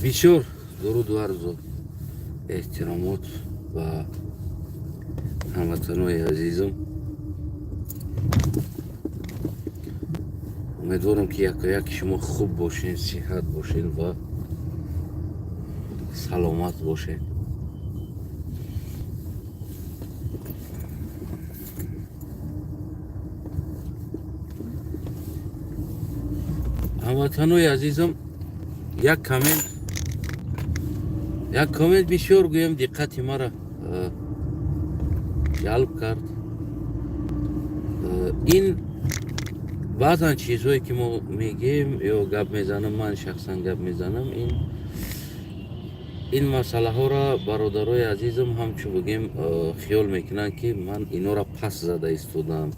Бисёр дуруду арзу эҳтиромот ба ҳамватанои азизам. Умедворам, ки якояки шумо хуб бошед, сиҳат бошед ва саломат бошед. Ҳамватанои азизам, як коммент бисёр, гӯям, диққати мара ҷалб кард. Ин баъзан чизҳое, ки мо мегӯем ё гап мезанам, ман шахсан гап мезанам, ин масъалаҳоро бародарои азизам ҳамчун, бигем, хиёл мекунанд, ки ман инора пас зада истодаам.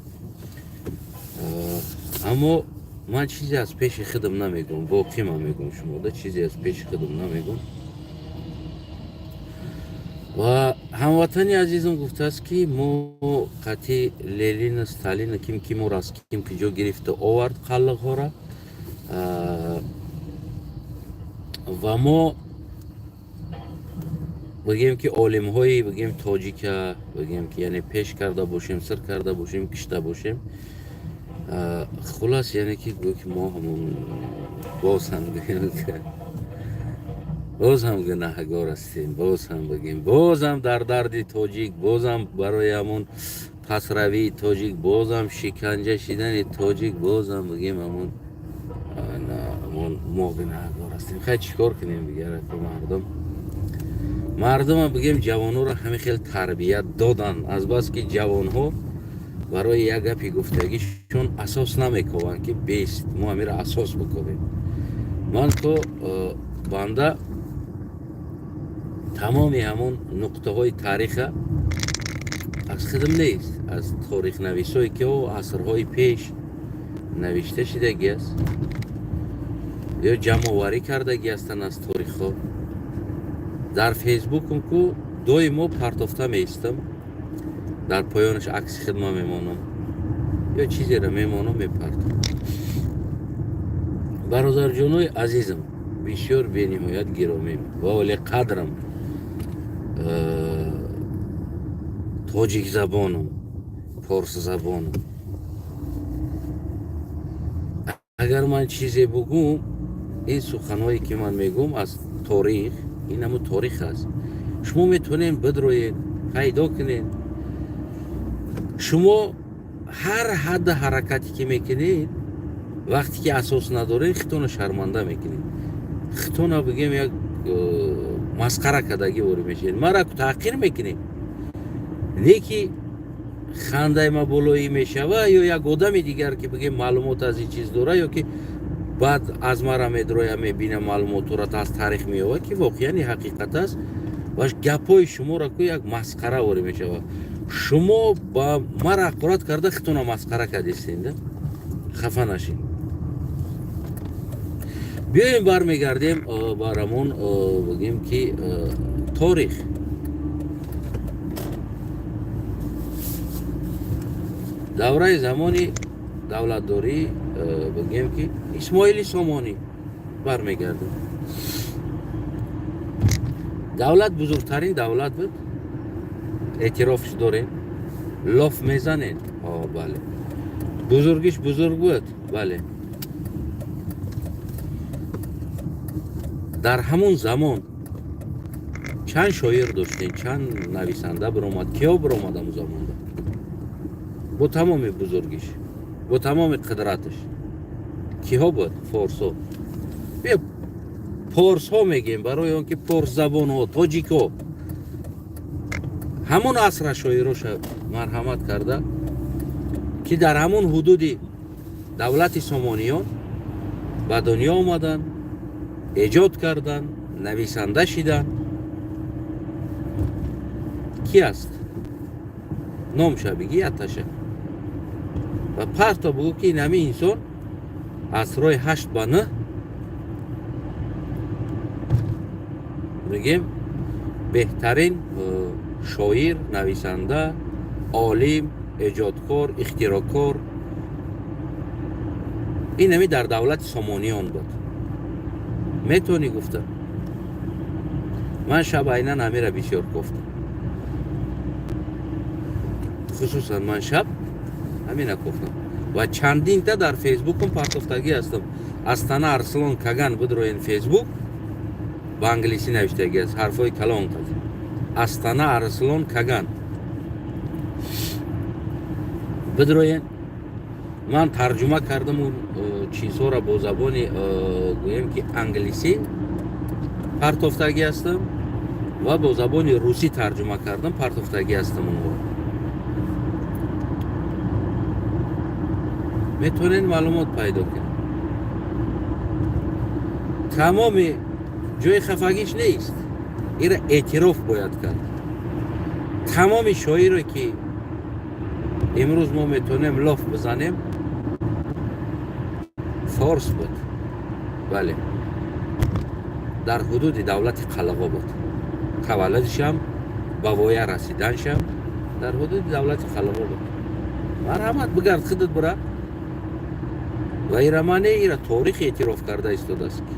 Аммо ман чизе аз пеши худам намегӯм, воқеъ ман мегӯм шумода, чизе аз пеши худам намегӯм. Ва ҳамватани азизам гуфтааст, ки мо қатъи Ленина, Сталина, ким ки моро аз ким ки ҷо гирифта овард қаллиқҳора ва мо, бигем, ки олимҳои, бигем, тоҷика, бигем, ки яъне пеш карда бошем, сир карда бошем, кишта бошем. Хулас, яъне ки гӯё ки мо ҳамон боз ҳам, гӯем, боз ҳам гунаҳгор ҳастем, боз ҳам, бигем, боз ҳам дар дарди тоҷик, боз ҳам барои ҳамон пасравии тоҷик, боз ҳам шиканҷа шидани тоҷик, боз ҳам, бигем, ҳамон мо гунаҳгор ҳастем. Хай, чӣ кор кунем дигар? Мардума, бигем, ҷавонҳоро ҳамин хел тарбият додан, азбаски ҷавонҳо барои як гапи гуфтагишон асос намекованд, ки бест мо ҳамира асос бикобем. Ман то банда тамоми ҳамон нуқтаҳои тариха аз худам нест, аз торихнависое, ки асрҳои пеш навишта шидагӣ аст ё ҷамъоварӣ кардагӣ ҳастанд аз торихҳо. Дар Фейсбукам ку доимо партофта меистам, дар поёнаш акси хидма мемонам ё чизеро мемонам, мепартам. Бародарҷонои азизам, бисёр бениҳоят гиромем ва олиқадрам, тоҷикзабонам, форсзабонам, агар ман чизе бугӯм, ин суханҳое, ки ман мегӯм, аз торих, ин ҳамун торих аст. Шумо метавонед бидроед, пайдо кунед. Шумо ҳар ҳадда ҳаракате, ки мекунед, вақте ки асос надоред, хитона шарманда мекунед, хитона, бигем, як масхара кардагӣ ворид мешавед, мара таҳқир мекунед. Не ки хандаи ма болоӣ мешава ё як одами дигар, ки, бигем, маълумот аз ин чиз дора ё ки баъд аз мара медроя, мебина, маълумотҳоро аз таърих меёвад, ки воқеан ҳақиқат аст, ва гапҳои шуморо ку як масхара ворид мешавад. Шумо ба мара ҳақорат карда, хитона масхара кардистед. Хафа нашед. Биёем, бармегардем бар ҳамон, бигем, ки торих. Давраи замони давлатдорӣ, бигем, ки Исмоили Сомонӣ бармегардем. Давлат бузургтарин давлат буд, эътирофш дорем, лоф мезанед. Бале, бузургиш бузург буд, бале. Дар ҳамон замон чанд шоир доштем, чанд нависанда биромад, киё биромад ҳамон замонда? Бо тамоми бузургиш, бо тамоми қудраташ киҳо буд? Форсҳо. Форсҳо мегӯем барои он ки форсзабонҳо, тоҷикҳо ҳамон асра шоироша марҳамат карда, ки дар ҳамон ҳудуди давлати Сомониён ба дунё омаданд, эҷод карданд, нависанда шиданд, ки аст? Номша бигӣ якташа ва парто бугӯ, ки ин ҳамин инсон асрҳои 8 ба 9, мегем, беҳтарин шоир, нависанда, олим, эҷодкор, ихтироъкор, ин ҳами дар давлати Сомониён буд. Метавонӣ гуфта? Ман шаб айнан ҳамира бисёр кофтам, хусусан ман шаб ҳамина кофтам ва чандинта дар Фейсбукум партофтагӣ ҳастам. Астана Арслон Каган бидроен, Фейсбук ба англисӣ навиштагӣ аст, ҳарфҳои калон қад, Астана Арслон Каган бидроен. Ман тарҷума кардам он чизҳоро бо забони, гӯем ки, англисӣ партофтагӣ ҳастам ва бо забони русӣ тарҷума кардам, партофтагӣ ҳастам. Онҳоро метавонед маълумот пайдо кунед. Тамоми ҷои хафагиш нест, ира эътироф бояд кард. Тамоми шоире, ки имрӯз мо метавонем лоф бизанем, форс буд. Бале, дар ҳудуди давлати Қалағо буд таваллудшам, ба воя расиданшам дар ҳудуди давлати Қалағо буд. Марҳамат, бигард, худат бира. Ва ира мане, ира торих эътироф карда истодааст, ки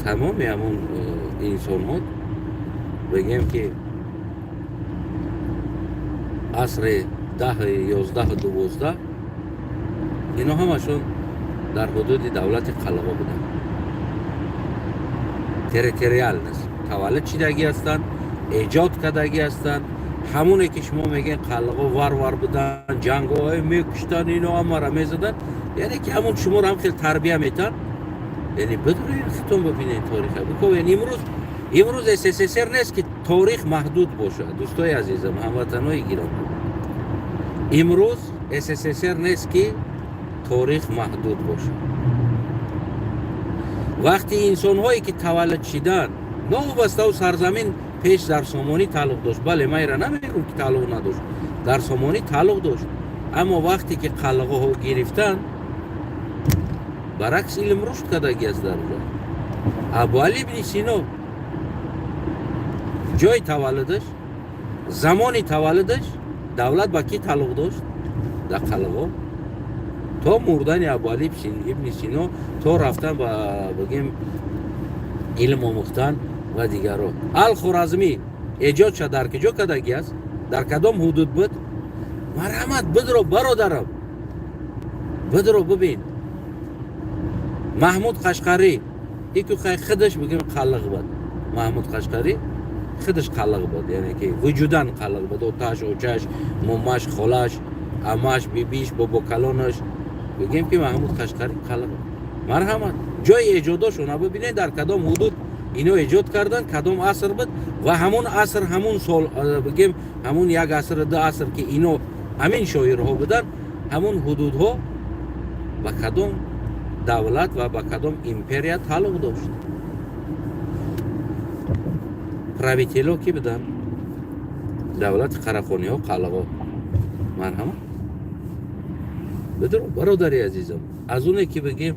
тамоми ҳамон инсонҳо, бигем ки, асри 10, 11, 12, ино ҳамашон дар ҳудуди давлати Қалағо буданд. Территориально таваллуд шидагӣ ҳастанд, эҷод кардагӣ ҳастанд. Ҳамоне ки шумо мегӯед, қалғо варвар буданд, ҷангоҳое мекуштанд, ино ҳамаро мезаданд, яъне ки ҳамон шуморо ҳам хел тарбия метанд. Яъне бидуред, хитон бибинед, тариха бикобед. Имрӯз СССР нест, ки торих маҳдуд бошад. Дӯстои азизам, ҳамватанои гиромӣ, имрӯз СССР нест, ки торих маҳдуд бошад. Вақти инсонҳое ки таваллуд шиданд, новобаставу сарзамин пеш дар Сомонӣ тааллуқ дошт, бале, ман ира намегӯм, ки тааллуқ надошт, дар Сомонӣ тааллуқ дошт, аммо вақте ки қалғоҳо гирифтанд, баръакс, илм рушд кардагӣ аст дар ҷо. Абуали ибни Сино ҷои таваллудаш, замони таваллудаш давлат ба кӣ тааллуқ дошт? Дар Қалғо то мурдани Абуали ибни Сино, то рафтан ба, бигем, илм омӯхтан ва дигарро. Алхоразмӣ эҷодша дар куҷо кардагӣ аст, дар кадом ҳудуд буд? Марҳамат, бидро, бародарам, бидро, бибин. Маҳмуд Қашқарӣ ику худаш, бигем, қалиқ буд. Маҳмуд Қашқарӣ худаш қалиқ буд, яъне ки вуҷудан қалиқ буд. Оташ, очаш, момаш, холаш, амаш, бибиш, бобокалонаш, бигем ки, Маҳмуд Қашқарӣ қалиқ. Марҳамат, ҷои эҷодошона бибинед, дар кадом ҳудуд ино эҷод карданд, кадом аср буд ва ҳамон аср, ҳамон сол, бигем, ҳамон як аср, ду аср, ки ино ҳамин шоирҳо буданд, ҳамон ҳудудҳо ба кадом давлат ва ба кадом империя тааллуқ дошт, правитель о кӣ буданд? Давлати Қарахониҳо, Қалғо. Марҳамат, бидро, бародари азизам. Аз оне ки, бигем,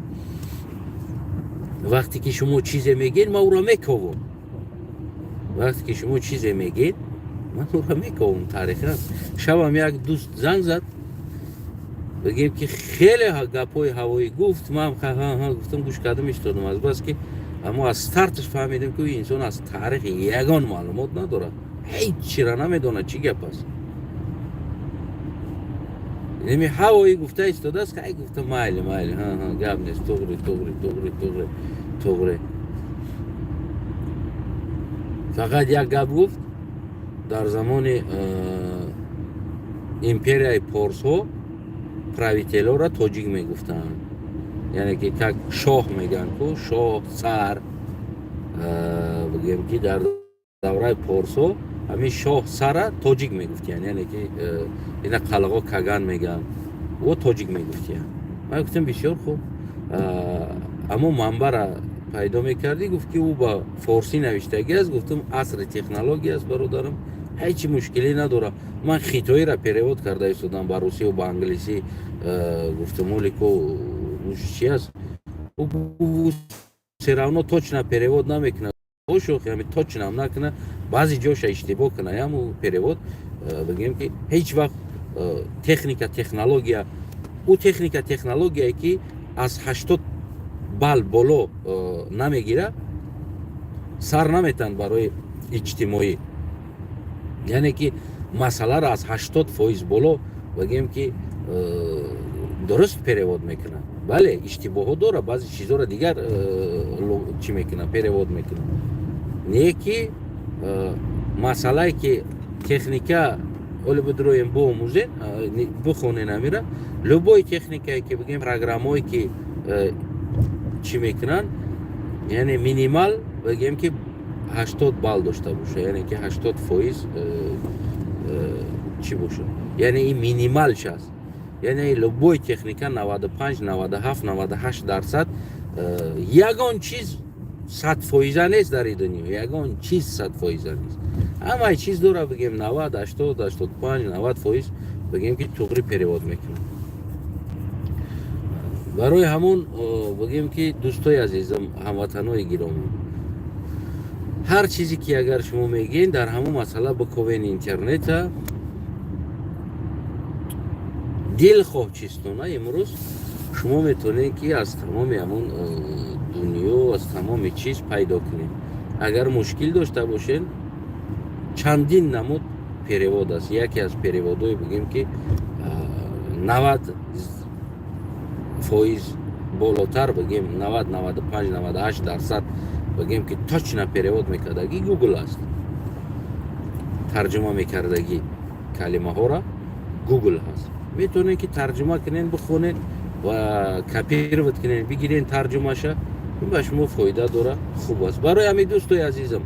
вақте ки шумо чизе мегӯед, ман ӯро мековам. Вақте ки шумо чизе мегӯед, ман ӯро мековам тарихан. Шабам як дӯст занг зад, бигем ки, хеле гапҳои ҳавоӣ гуфт. Ман гуфтам, гӯш кардам, истодам, аз бас ки аммо аз старташ фаҳмидем, ки инсон аз таърихи ягон маълумот надорад, ҳеҷ чира намедонад, чӣ гап аст. Неми ҳавоӣ гуфта истодааст. Хай, гуфта, майли, майли, гап нест, туғри, туғри, туғри, туғри, туғри. Фақат як гап гуфт: дар замони империяи порсҳо правитель ора тоҷик мегуфтанд, яъне ки как шоҳ мегӯянд ку, шоҳ, сар. Бигӯем ки, дар давраи порсҳо ҳамин шоҳ, сара тоҷик мегуфтиянд, яъне ки ина қалғо каган мегӯянд, о тоҷик мегуфтиянд. Ман гуфтам: бисёр хуб, аммо манбара пайдо мекардӣ? Гуфт, ки ӯ ба форсӣ навиштагӣ аст. Гуфтам: асри технология аст, бародарам, ҳеҷ мушкиле надорам. Ман хитоиро перевод карда истодам ба русию ба англисӣ. Гуфтам: олико чи аст, всё равно точно перевод намекунад. Ошохи ҳами точно ам накунад, баъзе ҷоша иштибоҳ кунад яму перевод. Бигӯем ки, ҳеҷ вақт техника, технология, ӯ техника, технологияе ки аз 80 балл боло намегирад. Сар наметанд барои иҷтимоӣ, яъне ки масъаларо аз 80% боло, бигем ки, дуруст перевод мекунад. Бале, иштибоҳҳо дора, баъзе чизҳоро дигар чӣ мекунад, перевод мекунад. Не ки масъалае ки техника оли бидроем, биомӯзен, бихонен амира. Любой техникае ки, бигем, программое ки чӣ мекунанд, яъне минимал, бигем ки, 80 балл дошта боша, яъне ки 80% чӣ бошад, яъне ин минималш аст. Яъне любой техника 95, 97, 98%. Ягон чиз 100-фоиза нест дар ин дунё, ягон чиз 100-фоиза нест. Ҳамаи чиз дора, бигем, 90, 80, 85, 90%, бигем ки, туғри перевод мекунад. Барои ҳамон, бигем ки, дӯстои азизам, ҳамватанои гиромӣ, ҳар чизе ки агар шумо мегӯед, дар ҳамон масъала биковен интернета, дилхоҳ чизтона. Имрӯз шумо метавонед, ки аз тамоми ҳамон дунё, аз тамоми чиз пайдо кунед. Агар мушкил дошта бошед, чандин намуд перевод аст. Яке аз переводҳое, бигем ки, 90% болотар, бигем, 90, 95, 98%, бигем ки, точно перевод мекардагӣ Гугл аст. Тарҷума мекардагӣ калимаҳоро Гугл ҳаст. Метавонед, ки тарҷума кунед, бихонед ва копировать кунед, бигиред тарҷумаша. Ин ба шумо фоида дора, хуб аст. Барои ҳамин, дӯстои азизам,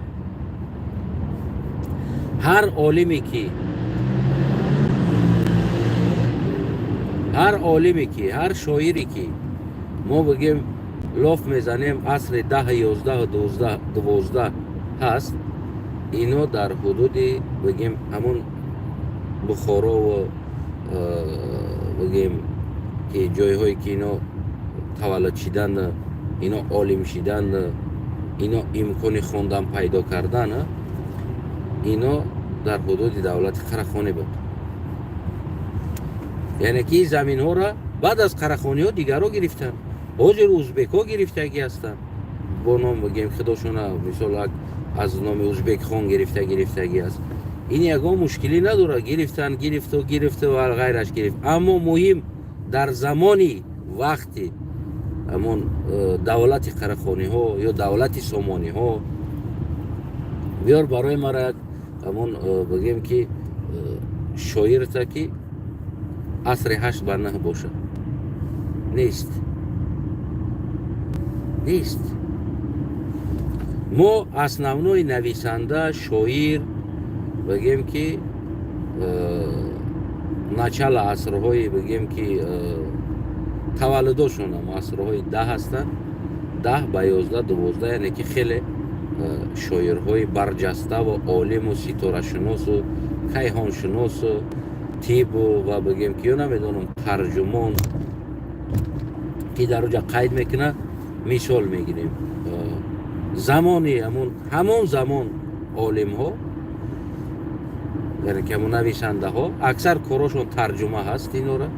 ҳар олиме ки, ҳар шоире ки мо, бигем, лоф мезанем, асри 10, 11, 12 ҳаст, ино дар ҳудуди, бигем, ҳамон Бухорову, бигем ки, ҷойҳое ки ино таваллуд шидан, ино олим шидан, ино имкони хондан пайдо кардан, ино дар ҳудуди давлати Қарахонӣ буд. Яъне ки ин заминҳоро баъд аз қарахониҳо дигарҳо гирифтанд. Ҳозир узбекҳо гирифтагӣ ҳастанд бо ном, бигем, худошона, мисол, аз номи Узбекхон гирифтагӣ аст. Ин ягон мушкилӣ надорад. Гирифтан, гирифту гирифту ва ғайраш гирифт. Аммо муҳим, дар замони вақти ҳамон давлати қарахониҳо ё давлати сомониҳо, биёр барои мара як ҳамон, бигем ки, шоирта ки асри ҳашт ба наҳ бошад. Нест, нест. Мо основной нависанда, шоир, бигем ки, начало асрҳои, бигем ки, таваллудошонам асрҳои 10 ҳастанд, 10 ба 11, 12, яъне ки хеле шоирҳои барҷаставу олиму ситорашиносу кайҳоншиносу тибу ва, бигем ки, ё намедонам, тарҷумон ки дар оҷа қайд мекунад. Мисол мегирем, замони ҳамон замон олимҳо, яъне ки ҳамон нависандаҳо, аксар корошон тарҷума ҳаст. Инора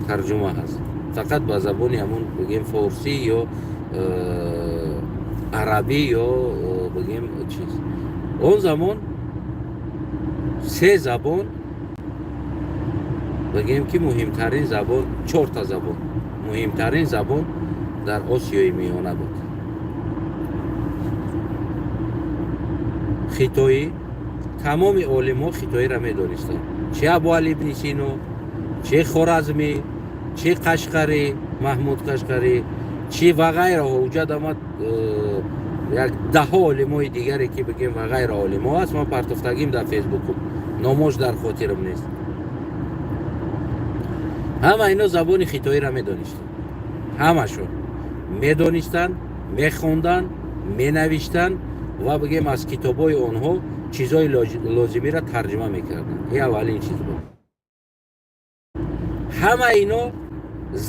тарҷума ҳаст фақат ба забони ҳамон, бигем, форсӣ ё арабӣ ё, бигем, чиз. Он замон се забон, бигем ки, муҳимтарин забон, чорта забон муҳимтарин забон дар Осиёи Миёна буд. Хитоӣ. Тамоми олимҳо хитоиро медонистанд: чи Абуали ибни Сино, чи Хоразмӣ, чи Қашқарӣ, Маҳмуд Қашқарӣ, чи ва ғайраҳо. Уҷад омад як даҳо олимои дигаре ки, бигем, ва ғайра олимҳо аст. Ман партофтагим дар Фейсбуку, номош дар хотирам нест. Ҳама ино забони хитоиро медонистанд, ҳамашон медонистанд, мехонданд, менавиштанд ва, бигем, аз китобҳои онҳо чизҳои лозимиро тарҷума мекарданд. Ин аввалин чиз буд. Ҳама ино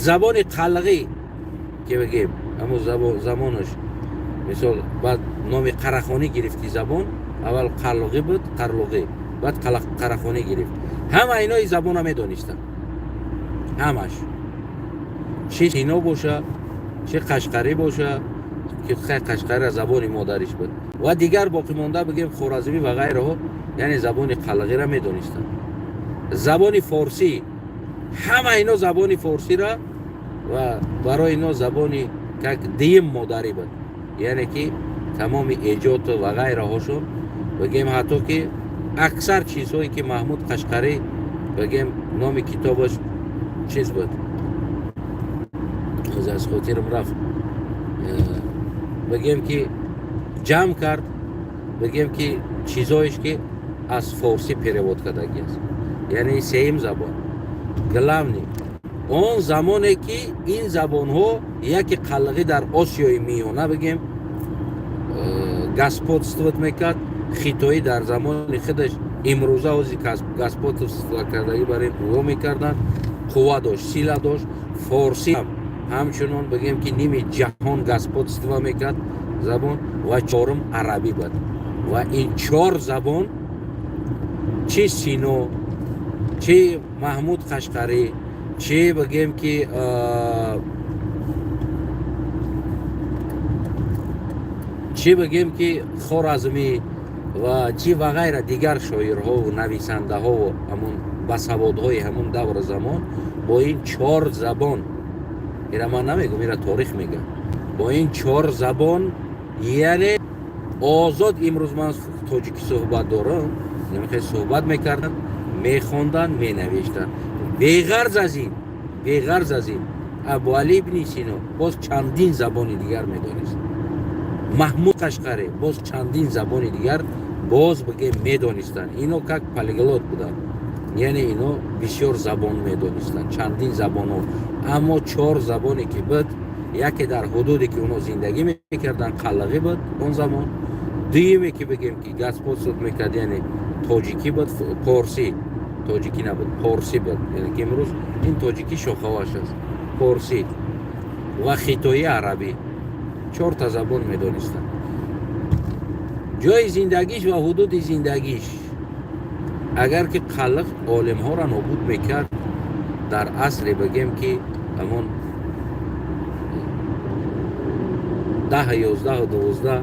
забони қалғӣ ки, бигем, ҳамон замонаш, мисол, баъд номи қарахонӣ гирифти. Забон аввал қалғӣ буд, қарлуғӣ, баъд қарахонӣ гирифт. Ҳама ино ин забонро медонистанд, ҳамаш, чи Сино боша, чи Қашқарӣ боша. ки Қашқарира забони модариш буд, ва дигар боқимонда, бигем, хоразмӣ ва ғайраҳо, яъне забони қалғира медонистанд. Забони форсӣ, ҳама ино забони форсира ва барои ино забони как дуюм модарӣ буд, яъне ки тамоми эҷод ва ғайраҳошон, бигем, ҳатто ки аксар чизҳое ки Маҳмуд Қашқарӣ, бигем, номи китобаш чиз буд, аз хотирам рафт, бигем ки ҷамъ кард, бигем ки чизҳоеш ки аз форсӣ перевод кардагӣ аст, яъне сеюм забон. Главный, он замоне ки ин забонҳо, яке қалғӣ дар Осиёи Миёна, бигем, господствовать мекард, хитоӣ дар замони худаш имрӯза ҳози господство кардагӣ барои ӯ мекарданд, қувва дошт, сила дошт. Форсӣ ҳамчунон, бигем ки ними ҷаҳон господство мекард забон, ва чорум арабӣ буд. Ва ин чор забон, чи Сино, чи Маҳмуд Қашқарӣ, чи бигем ки чи бигем ки Хоразмӣ ва чи ва ғайра, дигар шоирҳову нависандаҳову ҳамун басаводҳои ҳамун давру замон бо ин чор забон, ира ман намегум, ира торих мегӯям, бо ин чор забон, яъне озод, имрӯз ман тоҷикӣ суҳбат дорам, намехе суҳбат мекарданд, мехонданд, менавиштанд. Беғарз аз ин Абуалӣ ибни Сино боз чандин забони дигар медонист, Маҳмуд Қашқарӣ боз чандин забони дигар боз, бигем, медонистанд. Ино как полиглот буданд, яъне ино бисёр забон медонистанд, чандин забонҳо. Аммо чор забоне ки буд, яке дар ҳудуде ки оно зиндагӣ мекарданд, қалғӣ буд он замон, дуюме ки, бигем ки господствовать мекард, яъне тоҷикӣ буд, порсӣ, тоҷикӣ набуд, порсӣ буд, яъне ки имрӯз ин тоҷикӣ шохаваш аст, порсӣ ва хитоӣ, арабӣ, чорта забон медонистанд. Ҷои зиндагиш ва ҳудуди зиндагиш, агар ки қалғ олимҳоро нобуд мекард дар асре, бигем ки ҳамон 10, 11, 12,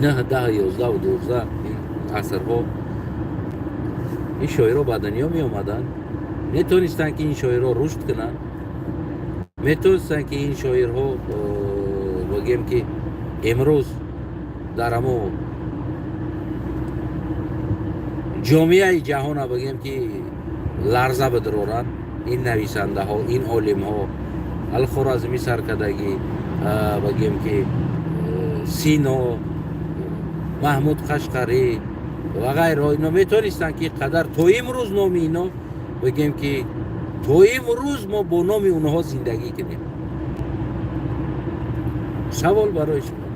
9, 10, 11, 12, ин асрҳо ин шоирҳо ба дунё меомаданд, метонистанд ки ин шоирҳо рушд кунанд, метонистанд ки ин шоирҳо, бигем ки имрӯз дар ҳамо ҷомеаи ҷаҳона, бигем ки ларза бидоранд, ин нависандаҳо, ин олимҳо, Алхоразмӣ саркардагӣ, бигем ки Сино, Маҳмуд Қашқарӣ ва ғайраҳо, ино метонистанд ки қадар то имрӯз номи ино, бигем ки то имрӯз мо бо номи онҳо зиндагӣ кунем. Савол барои шумо: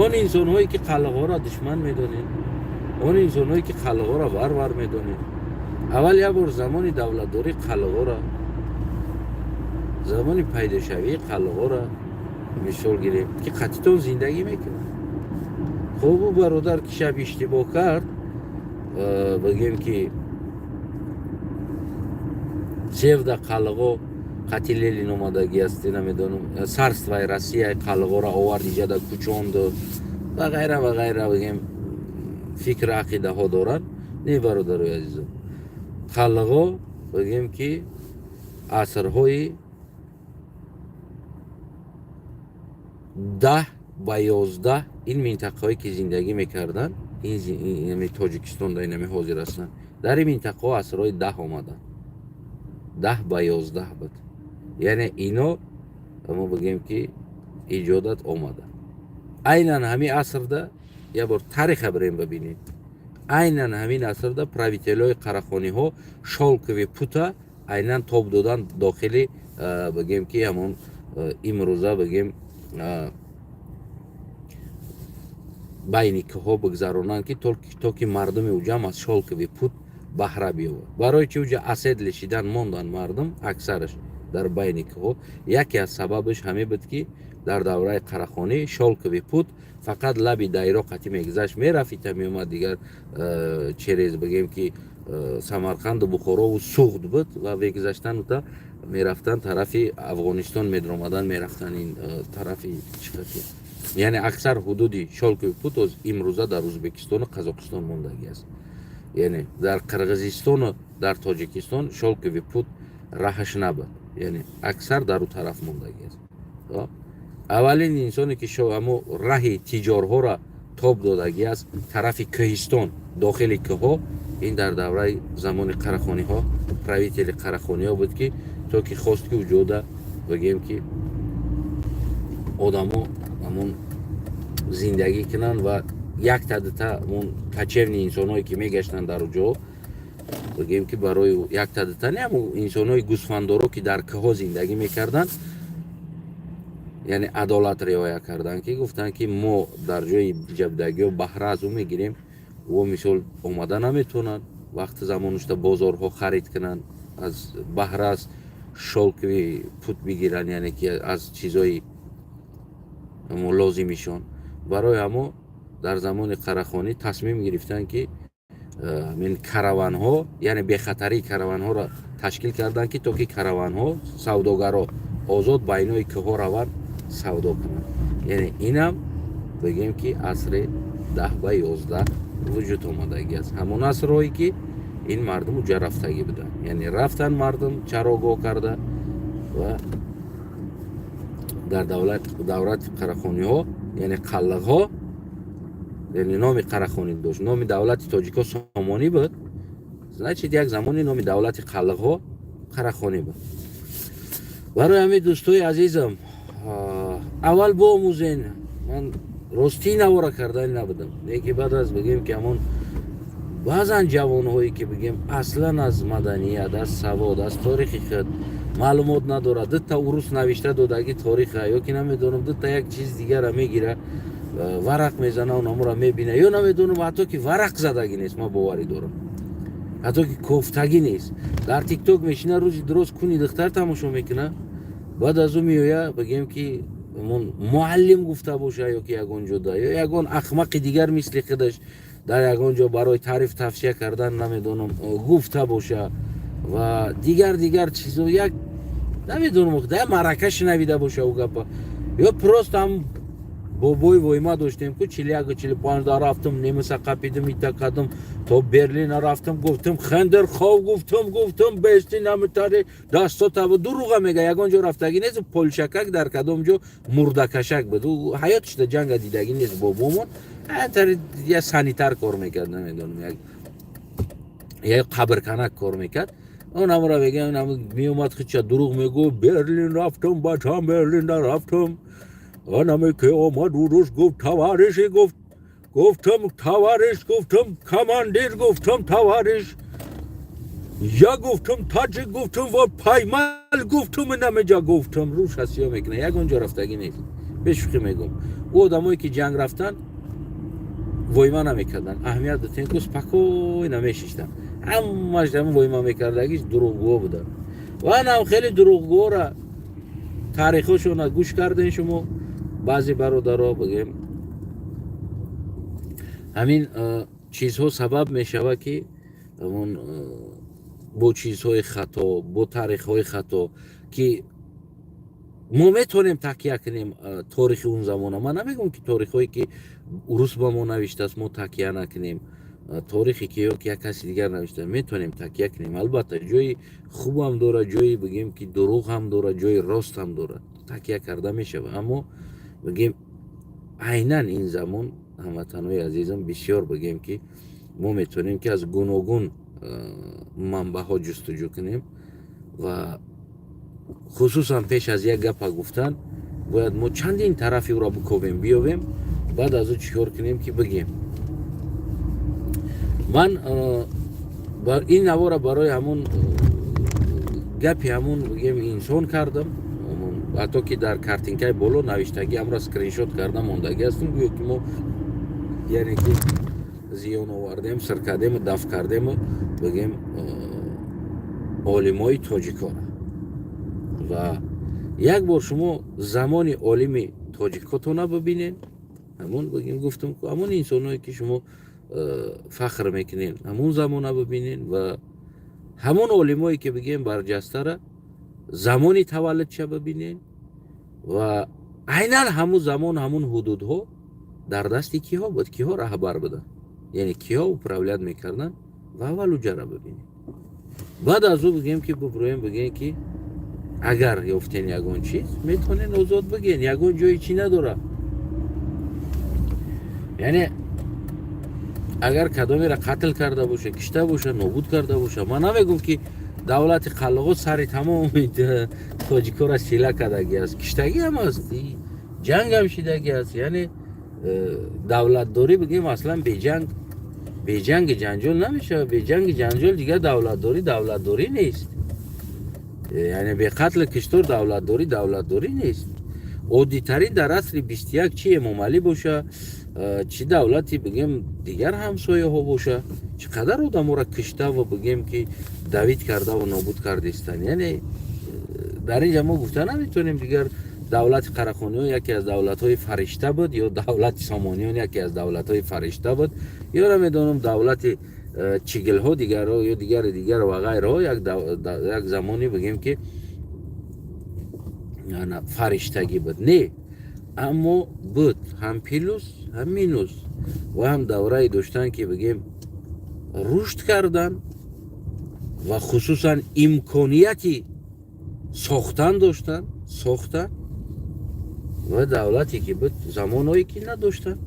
он инсонҳое ки қалғҳоро душман медонед, он инсонҳое ки қалғҳоро варвар медонед, аввал як бор замони давлатдории қалғҳоро, замони пайдошавии қалғҳоро мисол гирем, ки қатитон зиндагӣ мекунад. Хуб, ӯ бародар ки шаб иштибоҳ кард, бигем ки севда қалғо қати Ленин омадагӣ аст, намедонам, царствои Россияи қалғоро овард, иҷада кӯчонду ва ғайра ва ғайра, бигем, фикру ақидаҳо дорад. Не, бародарои азизо, қалғо, бигем ки асрҳои 10 ба 11 ин минтақаҳое ки зиндагӣ мекарданд, ин Тоҷикистон дар инами ҳозир ҳастанд, дар ин минтақаҳо асрҳои 10 омаданд, 10 ба 11 буд, яъне ино мо бигем ки иҷодат омада айнан ҳамин асрда. Як бор тариха бирем бибинем, айнан ҳамин асрда правителҳои қарахониҳо шёлковый пута айнан тоб додан дохили, бигем ки ҳамон имрӯза, бигем, байни кӯҳҳо бигзаронанд, ки то ки мардуми уҷам аз шёлковый пут баҳра биёбад. Барои чи уҷа оседлый шидан монданд мардум аксараш дар байни кӯҳҳо? Яке аз сабабаш ҳамин буд, ки дар давраи қарахонӣ шёлковый пут фақат лаби дайро қатӣ мегузашт, мерафт, ита меомад, дигар через, бигем ки Самарқанду Бухорову Суғд буд ва мегузаштан, ута мерафтан, тарафи Афғонистон медромадан, мерафтан ин тарафи чиқати. Яъне аксар ҳудуди Шёлковый путь оз имрӯза дар Ӯзбекистону Қазоқистон мондагӣ аст. Яъне дар Қирғизистону дар Тоҷикистон Шёлковый путь раҳаш набуд, яъне аксар дар ӯ тараф мондагӣ аст. Аввалин инсоне ки ҳамо раҳи тиҷорҳоро тоб додагӣ аст тарафи кӯҳистон, дохили кӯҳҳо, ин дар давраи замони Қарахониҳо, правители Қарахониҳо буд, ки то ки хост, ки уҷода, бигем, ки одамо ҳамон зиндагӣ кунанд ва якта дута ҳамон кочевный инсонҳое, ки мегаштанд дар уҷо, бигем, ки барои якта дута не, ҳамон инсонҳои гӯсфандоро, ки дар кӯҳҳо зиндагӣ мекарданд, яъне адолат риоя карданд, ки гуфтанд, ки мо дар ҷои ҷабдагиҳо баҳра аз ӯ мегирем, ӯ мисол омада наметавонанд вақти замонушта бозорҳо харид кунанд, аз баҳра, аз шёлковый путь бигиранд, яъне ки аз чизҳои лозимишон. Барои ҳамо дар замони Қарахонӣ тасмим гирифтанд, ки ин караванҳо, яъне бехатарии караванҳоро ташкил карданд, ки то ки караванҳо, савдогаро озод байнои кӯҳҳо раванд, савдо кунанд. Яъне инам, бигем, ки асри 10 ба 11 вуҷуд омадагӣ аст, ҳамон асрҳое, ки ин мардум уҷа рафтагӣ буданд. Яъне рафтан мардум чарогоҳ карда ва дар давлати Қарахониҳо, яъне қаллиқҳо, яъне номи Қарахонӣ дошт. Номи давлати тоҷикҳо Сомонӣ буд, значит, як замони номи давлати қаллиқҳо Қарахонӣ буд. Барои ҳамин, дӯстои азизам, аввал боомӯзен. Ман ростии навора кардани набудам, леки баъд аз, бигем, ки ҳамон баъзан ҷавонҳое, ки, бигем, аслан аз маданият, аз савод, аз торихи худ маълумот надорад, дута урус навишта додагӣ ториха ё ки намедонам, дута як чиз дигара мегира, варақ мезана, онаморо мебина ё намедонам, ҳатто ки варақ задагӣ нест, ман боварӣ дорам, ҳатто ки кофтагӣ нест, дар ТикТок мешина, рӯзи дуроз куни духтар тамошо мекуна. Баъд аз ӯ меоя, бигем, ки муаллим гуфта боша ё ки ягон ҷода ё ягон ахмақи дигар мисли худаш дар ягон ҷо барои таъриф, тавсия кардан, намедонам, гуфта боша ва дигар дигар чизо, як намедонам, да маърака шинавида боша ӯ гапа ё просто ҳам бобои войма доштем ку, 41, 45 да рафтам, немиса қапидим, ита кардам, то Берлина рафтам, гуфтам хендер хов, гуфтам бести намитари дастотава дуруға мега, ягон ҷо рафтагӣ нест. Полшакак дар кадом ҷо мурдакашак буд, ҳаётшда ҷанга дидагӣ нест. Бобомон тари я санитар кор мекард, намедонам, як қабрканак кор мекард. Онамро мега, меомад, хича дурӯғ мегӯ: «Берлин рафтам, бачам, Берлинда рафтам». Анаме ки омад урус, гуфт: «Товарищи», гуфт, гуфтам: «Товарищ», гуфтам, «командир», гуфтам, «товарищ, я», гуфтам, «таҷик», гуфтам, «ва паймал», гуфтам, намеҷа, гуфтам, рӯш ҳасиё мекуна, ягон ҷо рафтагӣ нест. Бешӯхӣ мегӯм, ӯ одамое, ки ҷанг рафтан, войма намекарданд, аҳамият дотен ку, спокойно мешиштанд. Ҳамаш ҳам войма мекардагиш дурӯғгӯ буданд ва анам хеле дурӯғгӯра таърихошона гӯш кардем. Шумо баъзе бародаро, бигем, ҳамин чизҳо сабаб мешавад, ки ҳамон бо чизҳои хато, бо таърихҳои хато, ки мо метавонем такя кунем торихи он замона. Ман намегӯм, ки торихҳое, ки урус ба мо навиштааст, мо такя накунем, торихе ки ё ки як каси дигар навишта, метавонем такя кунем. Албатта, ҷои хубам дорад, ҷои, бигем, ки дурӯғ ҳам дорад, ҷои рост ҳам дорад, такя карда мешавад. Аммо, бигем, айнан ин замон, ҳамватанҳои азизам, бисёр, бигем, ки мо метавонем, ки аз гуногун манбаъҳо ҷустуҷӯ кунем ва хусусан пеш аз як гапа гуфтан бояд мо чандин тарафи ӯро бикобем, биёбем, баъд аз ӯ чӣ кор кунем, ки бигем. Ман ин навора барои ҳамон гапи ҳамон, бигем, инсон кардам, ҳатто ки дар картинкаи боло навиштагӣ ҳамро скриншот карда мондагӣ ҳастем, гӯё ки мо, яъне ки зиён овардем, сир кардему, даф кардему, бигем, олимои тоҷикора. Ва як бор шумо замони олими тоҷикотона бибинед, ҳамон, бигем, гуфтам, ҳамон инсонҳое, ки шумо фахр мекунем, ҳамун замона бибинен ва ҳамон олимое ки бигем барҷастара, замони таваллудша бибинен ва айнан ҳамун замон, ҳамун ҳудудҳо дар дасти киҳо буд, киҳо раҳбар буданд, яъне киҳо управлять мекарданд ва аввал уҷара бибинем. Баъд аз ӯ бигем ки бубурӯем, бигем ки агар ёфтен ягон чиз, метавонен озод биген, ягон ҷои чӣ надора. Яъне агар кадомеро қатл карда боша, кишта боша, нобуд карда боша, ман намегӯм ки давлати қаллоғот сари тамоми тоҷикоро сила кардагӣ аст, киштагӣ ҳам аст, ҷангам шидагӣ аст. Яъне давлатдорӣ бигем, аслан беҷанг, беҷанги ҷанҷол намешавад. Беҷанги ҷанҷол дигар давлатдорӣ давлатдорӣ нест. Яъне беқатли киштор давлатдорӣ давлатдорӣ нест. Оддитарин дар асри 21, чи Эмомалӣ боша, чӣ давлати бигем дигар ҳамсояҳо боша, чӣ қадар одаморо киштаву бигем ки давить кардаву нобуд кардистанд. Яъне дар ин ҷа мо гуфта наметавонем, дигар давлати Қарахониён яке аз давлатҳои фаришта буд ё давлати Сомониён яке аз давлатҳои фаришта буд, ё намедонам, давлати чигилҳо дигарро ё дигари дигар ва ғайраҳо як замоне бигем ки фариштагӣ буд. Не, аммо буд ҳам плюс, ҳам минус ва ҳам даврае доштан ки бигем рушд кардан ва хусусан имконияти сохтан доштан, сохтан ва давлате ки буд, замонҳое ки надоштанд,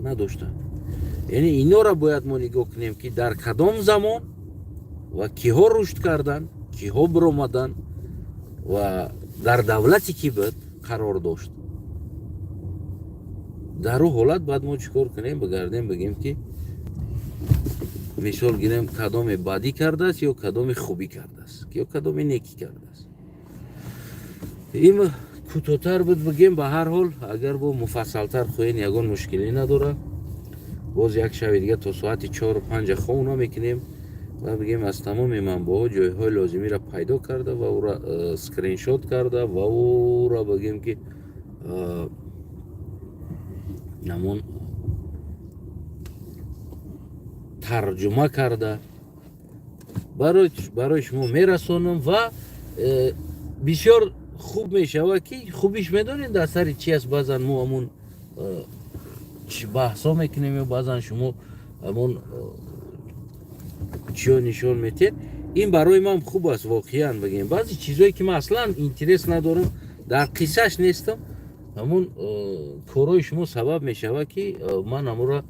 надоштанд. Яъне инора бояд мо нигоҳ кунем, ки дар кадом замон ва киҳо рушд карданд, киҳо биромаданд ва дар давлате ки буд қарор дошт. Дар ӯ ҳолат бояд мо чӣ кор кунем? Бигардем, бигем ки мисол гирем, кадоме бадӣ кардааст ё кадоме хубӣ кардааст ё кадоме некӣ кардааст. Ин кӯтоҳтар буд бигем. Ба ҳар ҳол, агар бо муфассалтар хоҳен, ягон мушкилӣ надорад. Боз як шаби дига то соати 4-у 5 хона мекунем ва бигем, аз тамоми манбаъҳо ҷойҳои лозимиро пайдо карда ва ӯра скриншот карда ва ӯра бигем ки ҳамон тарҷума карда барои шумо мерасонам. Ва бисёр хуб мешавад ки хубиш медонед дар сари чи аст. Баъзан мо ҳамун баҳсҳо мекунем ё баъзан шумо ҳамун чиё нишон метиҳед. Ин барои ман хуб аст воқеан. Бигем, баъзе чизое ки ман аслан интерес надорам, дар қиссаш нестам, ҳамун корҳои шумо сабаб мешавад ки ман ҳамура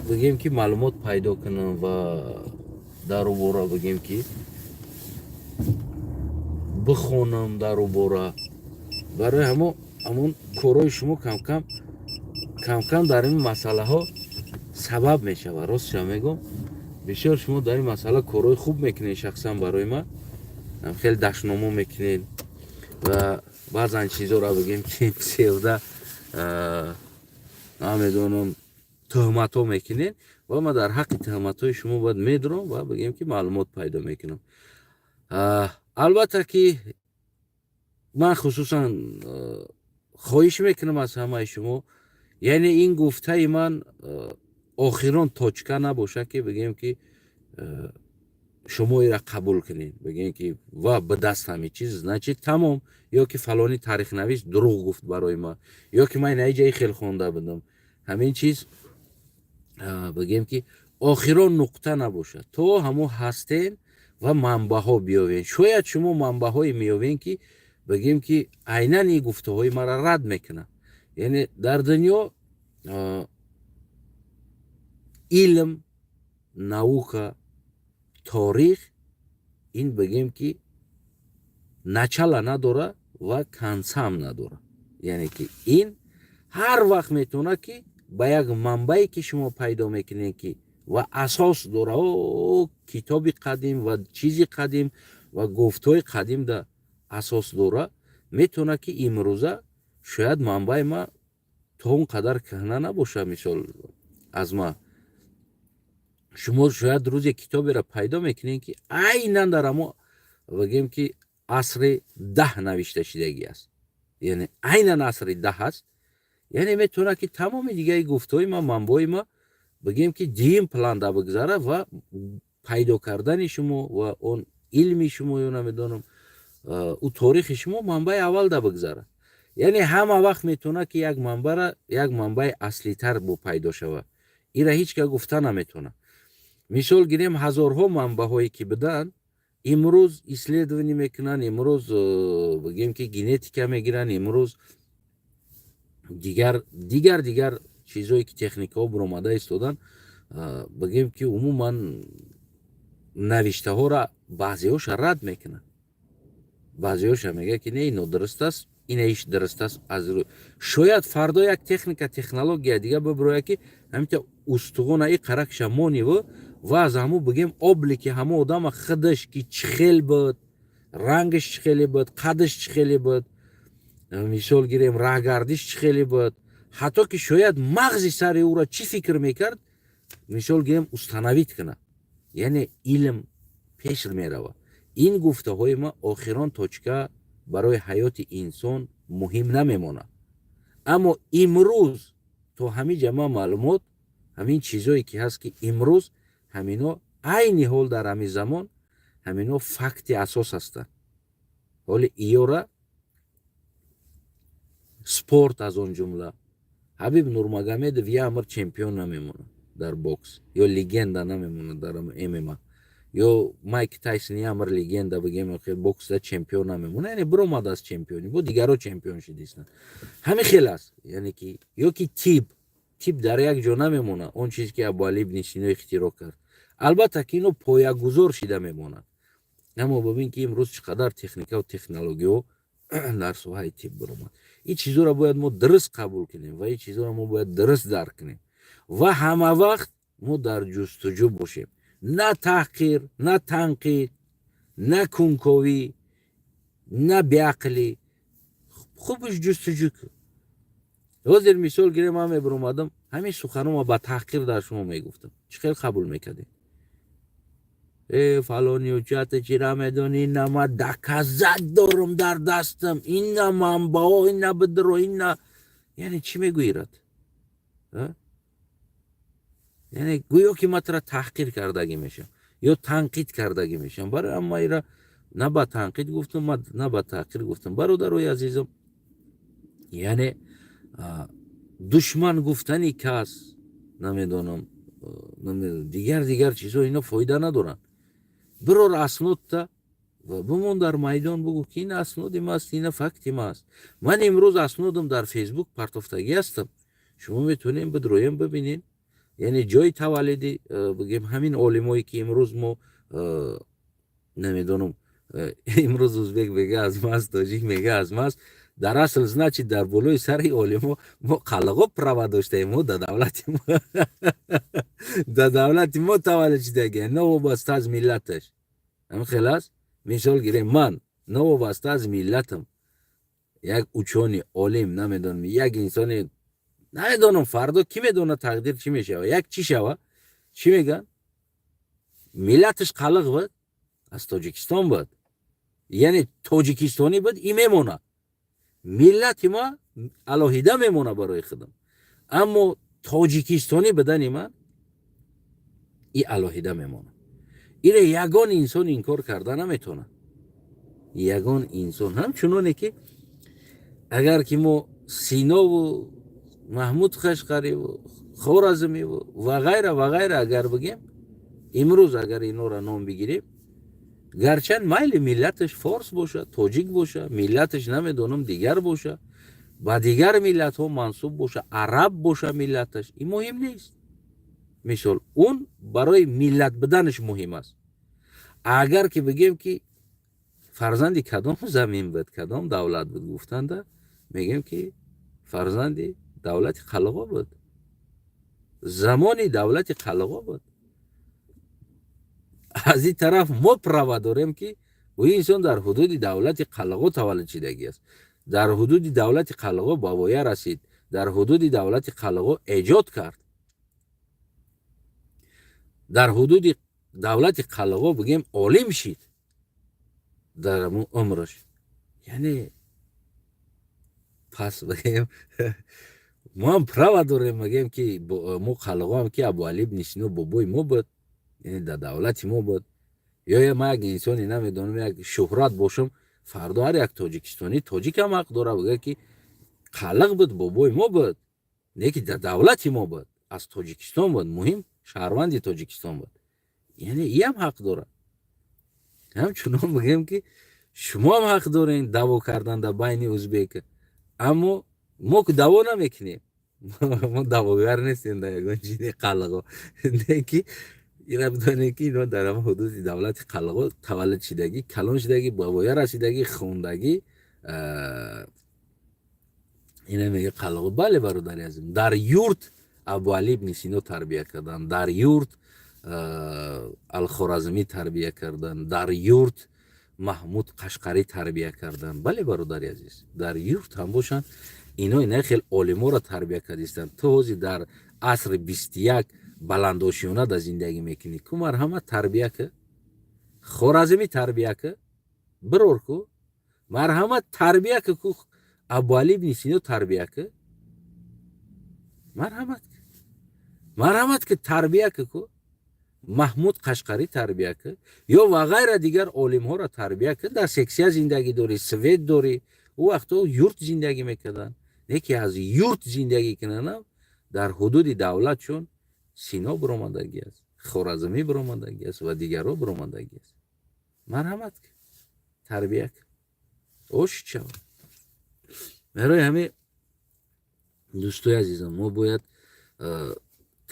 бигем ки маълумот пайдо кунам ва дар ӯ бора бигем ки бихонам дар ӯ бора. Барои ҳамон корҳои шумо камкам камкам дар ин масъалаҳо сабаб мешавад. Ростша мегӯм, бисёр шумо дар ин масъала корҳои хуб мекунед. Шахсан барои ман хеле дашномо мекунед ва баъзан чизоро бигем ки псевдо, намедонам, тӯҳматҳо мекунед ва ман дар ҳаққи тӯҳматҳои шумо бояд медурам ва бигем ки маълумот пайдо мекунам. Албатта ки ман хусусан хоҳиш мекунам аз ҳамаи шумо, яъне ин гуфтаи ман охирон точка набошад, ки бигем ки шумо ира қабул кунед, бигем ки ва ба даст ҳами чиз, значит, тамом, ё ки фалони таърихнавис дурӯғ гуфт барои ман, ё ки ман инаи ҷаи хел хонда будам. Ҳамин чиз бигем ки охирон нуқта набошад. То ҳамо ҳастен ва манбаъҳо биёвен. Шояд шумо манбаъҳое меёвен, ки бигем ки айнан ин гуфтаҳои маро рад мекунад. Яъне дар дунё илм, наука, торих ин бигем ки начала надора ва конца ам надора. Яъне ки ин ҳар вақт метавонад ки ба як манбае ки шумо пайдо мекунед ки ва асос дора, о китоби қадим ва чизи қадим ва гуфтҳои қадим да асос дора, метавонад ки имрӯза шояд манбаи ма то он қадар кӯҳна набошад. Мисол, аз ма шумо шояд рӯзе китоберо пайдо мекунед, ки айнан дар ҳамо бигем ки асри 10 навишта шидагӣ аст, яъне айнан асри 10 аст. Яъне метавонад, ки тамоми дигари гуфтаҳои ма, манбаъҳои ма, бигем, ки дуюм планда бигзара ва пайдо кардани шумо ва он илми шумо ё намедонам, ӯ торихи шумо манбаи аввалда бигзара. Яъне ҳама вақт метавонад, ки як манбаъра як манбаи аслитар бо пайдо шавад. Ира ҳеҷ ка гуфта наметавонад. Мисол гирем, ҳазорҳо манбаъҳое ки буданд, имрӯз исследование мекунанд, имрӯз, бигем, ки генетика мегиранд, имрӯз дигар, дигар, дигар чизҳое ки техникаҳо буромада истоданд, бигем, ки умуман навиштаҳоро баъзеҳоша рад мекунанд, баъзеҳоша мегӯяд, ки не, ино дуруст аст, ина иш дуруст аст. Аз шояд фардо як техника, технология дига бибирояд, ки ҳаминта устухона и қаракша мониву ва аз ҳамун, бигем, облики ҳамон одама худаш, ки чӣ хел буд, рангаш чӣ хеле буд, қадаш чӣ хеле буд, мисол гирем, раҳгардиш чӣ хеле буд, ҳатто ки шояд мағзи сари ӯро чӣ фикр мекард, мисол гирем, установить кунад. Яъне илм пеш меравад. Ин гуфтаҳои ма охирон точка барои ҳаёти инсон муҳим намемонад, аммо имрӯз то ҳамин ҷама маълумот, ҳамин чизое ки ҳаст, ки имрӯз ҳамино, айни ҳол, дар ҳамин замон ҳамино факти асос ҳастанд. Ҳоли иёра спорт, аз он ҷумла Ҳабиб Нурмагомедов як амр чемпион намемонад дар бокс ё легенда намемонад дар ММА, ё Майк Тайсон як амр легенда, бигем, боксда чемпион намемонад. Яъне биромад аз чемпионӣ, бо дигаро чемпион шидистанд. Ҳамин хел аст. Яъне ки ё ки тиб дар як ҷо намемонад. Он чизе ки Абуали ибни Сино ихтироъ кард, албатта ки ино поягузор шида мемонад, аммо бибин, ки имрӯз чӣ қадар техникаву технологияҳо дар соҳаи тиб биромад. Ин чизҳоро бояд мо дуруст қабул кунем ва ин чизҳоро мо бояд дуруст дарк кунем ва ҳама вақт мо дар ҷустуҷӯ бошем. На таҳқир, на танқид, на кунковӣ, на беақлӣ. Хубш ҷустуҷӯ кун. Ҳозир, мисол гирем, ман мебиромадам, ҳамин суханома ба таҳқир дар шумо мегуфтам, чӣ хел қабул мекардем? Э, фалони чата чира медонӣ? Ина ма доказать дорум дар дастам, ина манбао, ина бидро, ина. Яъне чӣ мегӯирад? Яъне гӯё ки ма тура таҳқир кардагӣ мешавам ё танқид кардагӣ мешавам. Барои ама ира на ба танқид гуфтам, на ба таҳқир гуфтам, бародарои азизам. Яъне душман гуфтани кас, намедонам, дигар, дигар чизҳо, ино фоида надоранд. Бирор аснодта ва бимон дар майдон, бугӯ, ки ин асноди ма аст, ина факти ма аст. Ман имрӯз аснодам дар Фейсбук партофтагӣ ҳастам, шумо метавонем бидроем, бибинед. Яъне ҷои таваллуди, бигем, ҳамин олимое ки имрӯз мо, намедонам, имрӯз узбек мега аз маст, тоҷик мега аз маст. Дар асл, значит, дар болои сари олимо мо қалғо права доштаем. Мо дар давлати мо таваллуд шидаги, новобаста аз миллаташ. Ҳамин хел аст. Мисол гирем, ман новобаста аз миллатам як учёный, олим, намедонам, як инсони, намедонам, фардо кӣ медонад тақдир чӣ мешава, як чӣ шава, чӣ мегӯянд? Миллаташ қалиқ буд, аз Тоҷикистон буд, яъне тоҷикистонӣ буд, и мемонад. Миллати ма алоҳида мемонад барои худам, аммо тоҷикистонӣ будани ман и алоҳида мемонад. Ире ягон инсон инкор карда наметавонад, ягон инсон. Ҳамчуноне ки агар ки мо Синову Маҳмуд Қашқариву Хоразмиву ва ғайра, ва ғайра, агар бигем, имрӯз агар инора ном бигирем, гарчанд майли миллаташ форс бошад, тоҷик боша, миллаташ, намедонам, дигар боша, ба дигар миллатҳо мансуб боша, араб боша миллаташ, ин муҳим нест. Мисол, он барои миллат буданаш муҳим аст. Агар ки бигем, ки фарзанди кадом замин буд, кадом давлат буд гуфтанда, мегӯем, ки фарзанди давлати қалғо буд, замони давлати қалғо буд. Аз ин тараф мо права дорем, ки ӯ инсон дар ҳудуди давлати қалғо таваллуд шидагӣ аст, дар ҳудуди давлати қалғо ба воя расид, дар ҳудуди давлати қалғо эҷод кард, дар ҳудуди давлати қалғо, бигем, олим шид дар умраш. Яъне пас, бигем, Мо ҳам право дорем, мегӯем, ки мо қалғоам, ки Абуалӣ ибни Сино бобои мо буд, яъне дар давлати мо буд. Ё ман як инсоне намедонам, як шӯҳрат бошам, фардо ҳар як тоҷикистонӣ, тоҷикам ҳақ дора бигӯяд, ки қалиқ буд, бобои мо буд, не ки дар давлати мо буд, аз Тоҷикистон буд, муҳим шаҳрванди Тоҷикистон буд, яъне иам ҳақ дорад. Ҳамчунон бигӯем, ки шумоам ҳақ дорем даъво кардан дар байни узбека, аммо мо ки даъво намекунем, мо даъвогар нестем дар ягон чизи қалғо, не ки ира бидонем, ки ино дар ҳама ҳудуди давлати қалғо таваллуд шидагӣ, калон шидагӣ, ба воя расидагӣ, хондагӣ. Ина мега қалғо. Бале, бародари азим, дар юрт Абуалӣ ибни Сино тарбия кардан, дар юрт Алхоразмӣ тарбия кардан, дар юрт Маҳмуд Қашқарӣ тарбия кардан. Бале, бародари азиз, дар юрт ҳам бошанд, ино ина хел олиморо тарбия кардистанд. Ту ҳозир дар асри 21 баландошиёна дар зиндагӣ мекунӣ ку, марҳамат, тарбия ки Хоразмӣ тарбия ки бирор ку, марҳамат, тарбия ки ку Абуалӣ ибни Сино тарбия ки, марҳамат, марҳамат, ки тарбия ки ку Маҳмуд Қашқарӣ тарбия ки ё ва ғайра дигар олимҳоро тарбия ки. Дар сексия зиндагӣ дорӣ, свет дорӣ, ӯ вақтҳо юрт зиндагӣ мекарданд. Не ки аз юрт зиндагӣ кунанам, дар ҳудуди давлатшон Сино биромадагӣ аст, Хоразмӣ биромадагӣ аст ва дигарҳо биромадагӣ аст. Марҳамат, тарбия ки ошид шавад. Барои ҳамин, дӯстои азизам, мо бояд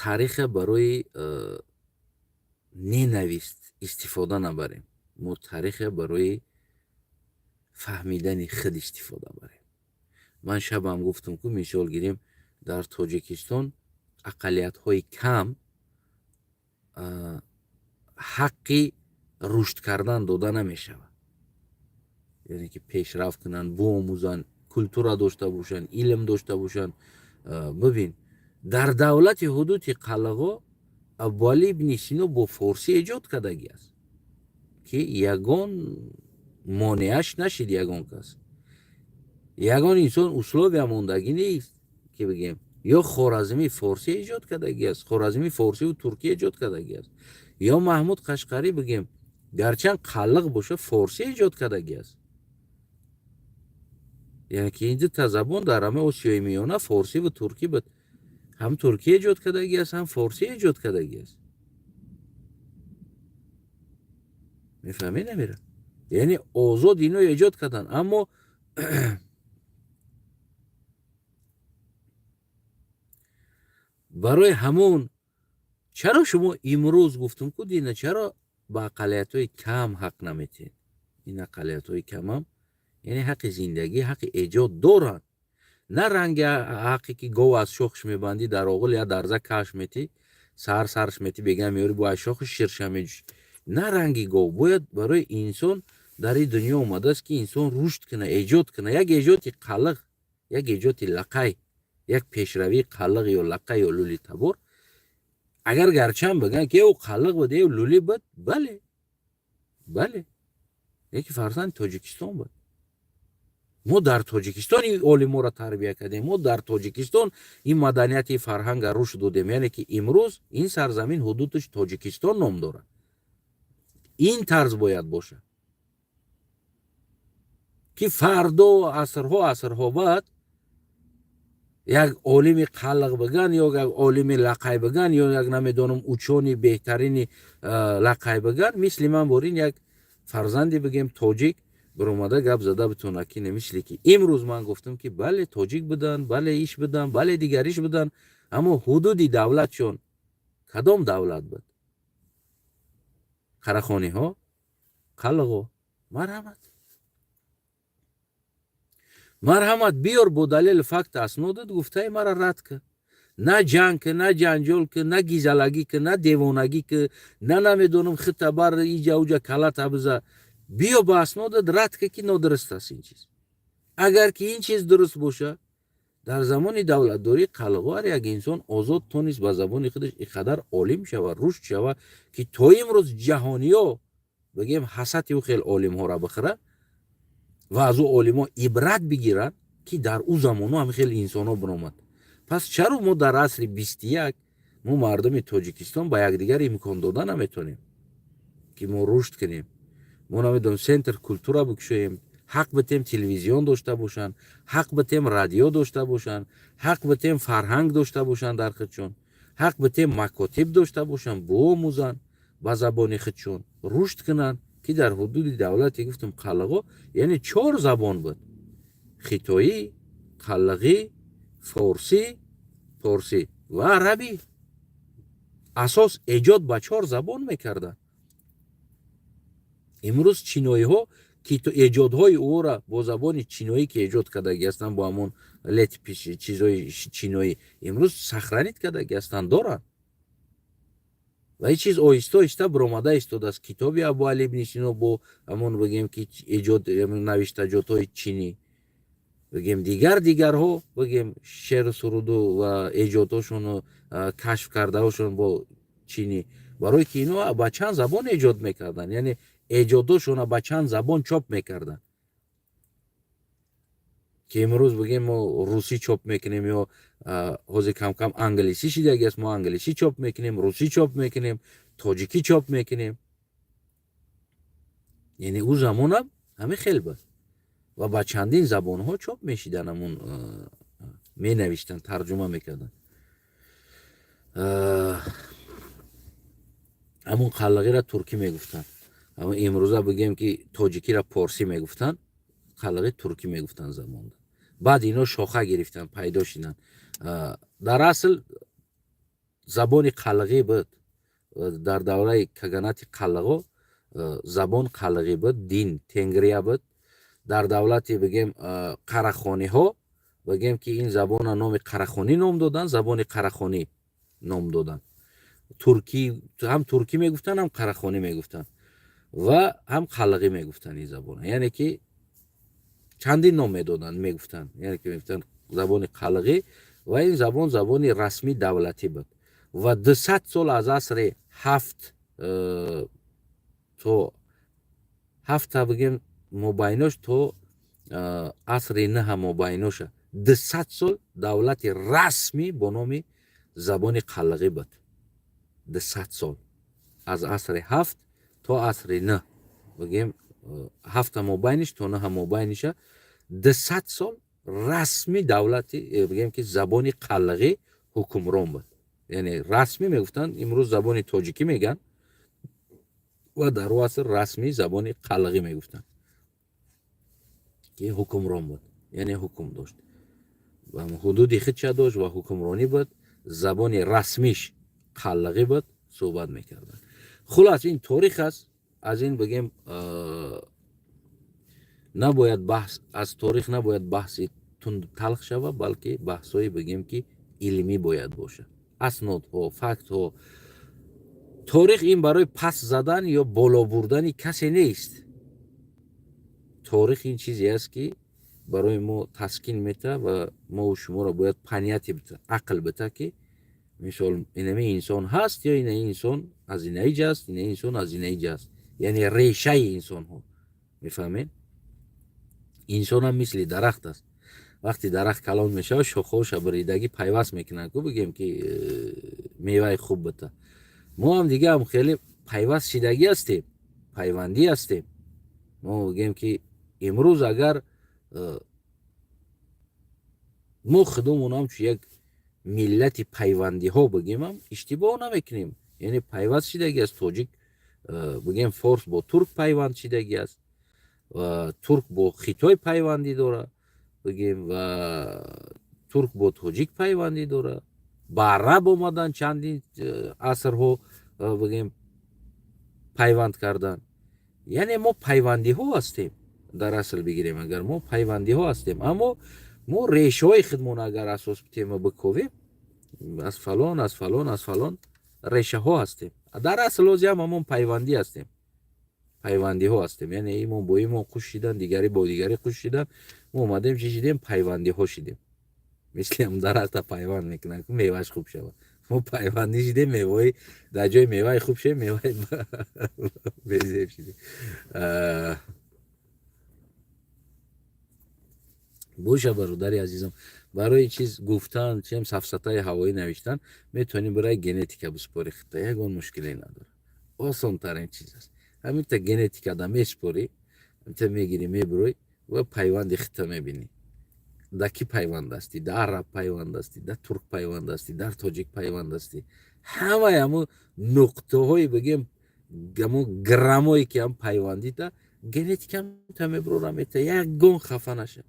тариха барои ненависть истифода набарем, мо тариха барои фаҳмидани худ истифода барем. Ман шабам гуфтам ку, мисол гирем, дар Тоҷикистон ақаллиятҳои кам ҳаққи рушд кардан дода намешавад, яъне ки пешрафт кунанд, биомӯзанд, культура дошта бошанд, илм дошта бошанд. Бибин, дар давлати ҳудуди қалағо Абуалӣ ибни Сино бо форсӣ эҷод кардагӣ аст, ки ягон монеаш нашид, ягон кас, ягон инсон условия мондагӣ нест, ки бигем. Ё Хоразмӣ форсӣ эҷод кардагӣ аст, Хоразмӣ форсиву туркӣ эҷод кардагӣ аст, ё Маҳмуд Қашқарӣ, бигем, гарчанд қаллиқ боша, форсӣ эҷод кардагӣ аст. Яъне ки ин дута забон дар ҳама Осиёи Миёна форсиву туркӣ буд, ҳам туркӣ эҷод кардагӣ аст, ҳам форсӣ эҷод кардагӣ аст. Мефаҳмед намера? Яъне озод ино эҷод карданд, аммо барои ҳамон чаро шумо имрӯз гуфтум ку дина, чаро ба ақаллиятҳои кам ҳақ наметиҳед? Ин ақаллиятҳои камам, яъне ҳаққи зиндагӣ, ҳаққи эҷод доранд, на ранги ҳаққе ки гов аз шохш мебандӣ, дар оғил я дарза каш метӣ, сар сарш метӣ, бега меёри, бо аз шохи ширша меҷӯшӣ. На ранги гов. Бояд барои инсон дар ин дунё омадааст, ки инсон рушд кунад, эҷод кунад. Як эҷоди қалиқ, як эҷоди лақай, як пешравии қалиқ ё лақай ё лули табор, агар гарчанд бигӯянд, ки ӯ қалиқ буд, ё лули буд, бале, бале, яки фарзанди Тоҷикистон буд. Мо дар Тоҷикистон ин олиморо тарбия кардем, мо дар Тоҷикистон ин маданияти фарҳанга рушд додем. Яъне ки имрӯз ин сарзамин ҳудудаш Тоҷикистон ном дорад. Ин тарз бояд бошад, ки фардо асрҳо асрҳо баъд як олими қалиқ биган ё як олими лақай биган ё як намедонам учёный беҳтарини лақай биган, мисли ман борин як фарзанде, бигем, тоҷик биромада гап зада битонад, ки мисли ки имрӯз ман гуфтам, ки бале, тоҷик буданд, бале, иш буданд, бале, дигариш буданд, аммо ҳудуди давлатшон кадом давлат буд? Қарахониҳо, қалғо. Марҳамат, марҳамат, биёр бо далели факт, аснодат гуфтаи мара рад кӣ. На ҷанг ки, на ҷанҷол ки, на гизалагӣ ки, на девонагӣ ки, на намедонам хита бар иҷа уҷа калата биза. Биё, ба аснодат рад ки, ки нодуруст аст ин чиз. Агар ки ин чиз дуруст боша, дар замони давлатдории қалғо ҳар як инсон озод тонист ба забони худаш ин қадар олим шава, рушд шава, ки то имрӯз ҷаҳониё, бигем, ҳасати ӯ хел олимҳоро бихӯра ва аз ӯ олимҳо ибрат бигиранд, ки дар ӯ замонҳо ҳам хел инсонҳо биромад. Пас чаро мо дар асри 21, мо мардуми Тоҷикистон, ба якдигар имкон дода наметонем, ки мо рушд кунем? Мо намедонем, центр культура бикушоем, ҳақ битем телевизион дошта бошанд, ҳақ битем радио дошта бошанд, ҳақ битем фарҳанг дошта бошанд дар худшон, ҳақ битем макотиб дошта бошанд, биомӯзанд ба забони худшон, рушд кунанд, ки дар ҳудуди давлате гуфтам қаллиғо, яъне чор забон буд: хитоӣ, қаллиғӣ, форсӣ, порсӣ ва арабӣ. Асос эҷод ба чор забон мекарданд. Имрӯз чиноиҳо ки эҷодҳои ӯро бо забони чиноӣ ки эҷод кардаги ҳастанд, бо ҳамон летопись, чизҳои чиноӣ имрӯз сохранить кардаги ҳастанд, доранд. Ва ин чиз оҳиста оҳиста биромада истодааст. Китоби Абуали ибни Сино бо ҳамон, бигем, ки эҷод, навиштаҷотҳои чинӣ, бигем, дигар дигарҳо, бигем, шеъру суруду ва эҷодҳошону кашф кардаҳошон бо чинӣ, барое ки ино ба чанд забон эҷод мекарданд, яъне эҷодҳошона ба чанд забон чоп мекарданд, ки имрӯз, бигем, мо русӣ чоп мекунем ё ҳозир камкам англисӣ шидаги аст, мо англисӣ чоп мекунем, русӣ чоп мекунем, тоҷикӣ чоп мекунем. Яъне ӯ замонам ҳамин хел буд ва ба чандин забонҳо чоп мешидан, ҳамун менавиштанд, тарҷума мекарданд. Ҳамун қаллиғиро туркӣ мегуфтанд. Ҳамун имрӯза, бигем, ки тоҷикиро порсӣ мегуфтанд, қаллиғи туркӣ мегуфтанд замонда. Баъд ино шоха гирифтанд, пайдо шиданд. Дар асл забони қаллиғӣ буд. Дар давраи каганати қаллиғо забон қаллиғӣ буд, дин тенгрия буд. Дар давлати, бигем, қарахониҳо, бигем, ки ин забона номи қарахонӣ ном доданд, забони қарахонӣ ном доданд. Туркӣ, ҳам туркӣ мегуфтанд, ҳам қарахонӣ мегуфтанд ва ҳам қаллиғӣ мегуфтанд ин забона. Яъне ки чандин ном медоданд, мегуфтанд, яъне ки мегуфтанд забони қаллиғӣ. Ва ин забон забони расмии давлатӣ буд ва 200 сол, аз асри ҳафт то ҳафта, бигем, мобайнош то асри наҳа мобайноша, 200 сол давлати расмӣ бо номи забони қаллиғӣ буд. 200 сол, аз асри ҳафт то асри наҳ, бигем, ҳафта мобайниш то наҳа мобайниша, 200 сол расми давлати, бигем, ки забони қаллиғӣ ҳукмрон буд, яъне расмӣ мегуфтанд. Имрӯз забони тоҷикӣ мегӯянд ва дар ӯ аср расмӣ забони қаллиғӣ мегуфтанд, ки ҳукмрон буд, яъне ҳукм дошт, ҳудуди худша дошт ва ҳукмронӣ буд. Забони расмиш қаллиғӣ буд, суҳбат мекарданд. Хулас, ин торих аст. Аз ин, бигем, набояд баҳс, аз торих набояд баҳси тунду талх шава, балки баҳсҳое, бигем, ки илмӣ бояд бошад, аснодҳо, фактҳо. Торих ин барои пас задан ё боло бурдани касе нест. Торих ин чизе аст, ки барои мо таскин мета ва мову шуморо бояд понятие бита, ақл бита, ки мисол инами инсон ҳаст ё ина инсон аз инаиҷ аст, ина инсон аз инаиҷ аст, яъне решаи инсонҳо. Мефаҳмед, инсонам мисли дарахт аст. Вақте дарахт калон мешавад, шохҳоша буридагӣ пайваст мекунанд ку, бигем, ки меваи хуб бита. Мо ҳам дигаам хеле пайваст шидагӣ ҳастем, пайвандӣ ҳастем. Мо, бигем, ки имрӯз агар мо худумон ҳамчун як миллати пайвандиҳо бигемам, иштибоҳ намекунем. Яъне пайваст шидагӣ аст тоҷик, бигем, форс бо турк пайванд шидагӣ аст, турк бо хитой пайвандӣ дорад, бигем, ва турк бо тоҷик пайвандӣ дорад. Ба араб омадан, чандин асрҳо, бигем, пайванд кардан. Яъне мо пайвандиҳо ҳастем. Дар асл бигирем агар, мо пайвандиҳо ҳастем, аммо мо решаҳои худмон агар асос битем, биковем, аз фалон, аз фалон, аз фалон решаҳо ҳастем. Дар асл ҳозиам ҳамон пайвандӣ ҳастем, пайвандиҳо ҳастем. Яъне имон бо имон қуш шидан, дигарӣ бо дигарӣ қуш шидан. Мо омадем, чӣ шидем? Пайвандиҳо шидем. Мисли ҳам дарахта пайванд мекунанд, мевааш хуб шавад. Мо пайвандӣ шидем, меваи дар ҷои меваи хуб шудем, меваи безеб шидем. Боша, бародари азизам. Барои чиз гуфтан, чем сафсатаи ҳавоӣ навиштан, метавонӣ барои генетика биспорӣ хита, ягон мушкиле надорад, осонтарин чиз аст. Ҳаминта генетикада меспорӣ, ҳаминта мегирӣ, мебурӯй ва пайванди хита мебинӣ, да ки пайванд ҳастӣ, да араб пайванд ҳастӣ, да турк пайванд ҳастӣ, дар тоҷик пайванд ҳастӣ. Ҳамаи ҳамун нуқтаҳои, бигем, ҳамун граммое ки ҳам пайвандита генетикам та мебурора мета, ягон хафа наша.